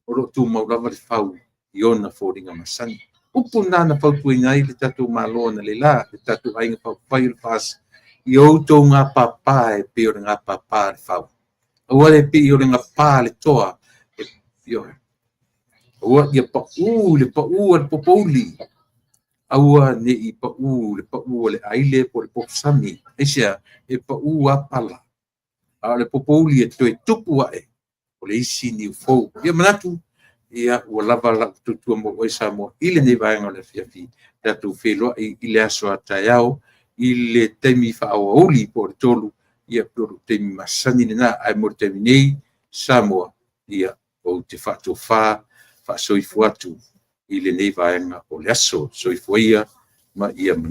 o lo o tumau lava le fau i ona foliga masani. Upu na na fautuaina ai le tatou Malo analeila, le tatou Aiga Faaupufai o le FAST, ia outou gapapa e pei o le gapapa a le fau. Aua le pei o le gapa a le toa, ioe. Aua ia pau le pau a le popouli, aua ne i pau le pau a le aile po o le pofosami. Aisea? E pau lava pala, a o le popouli e toe tupu ae, o le isi niu fou. Ia manatu, ia ua lava lau tautua mo oe Samoa i lenei vaega o le afiafi. Tatou feiloai i le aso a taeao i le taimi faa-aoauli po o le 3, ia po o le taimi masani lena. Ae mo le taimi nei Samoa, ia ou te faatofa faasoifua atu i lenei vaega o le aso. Soifua ia ma ia manuia.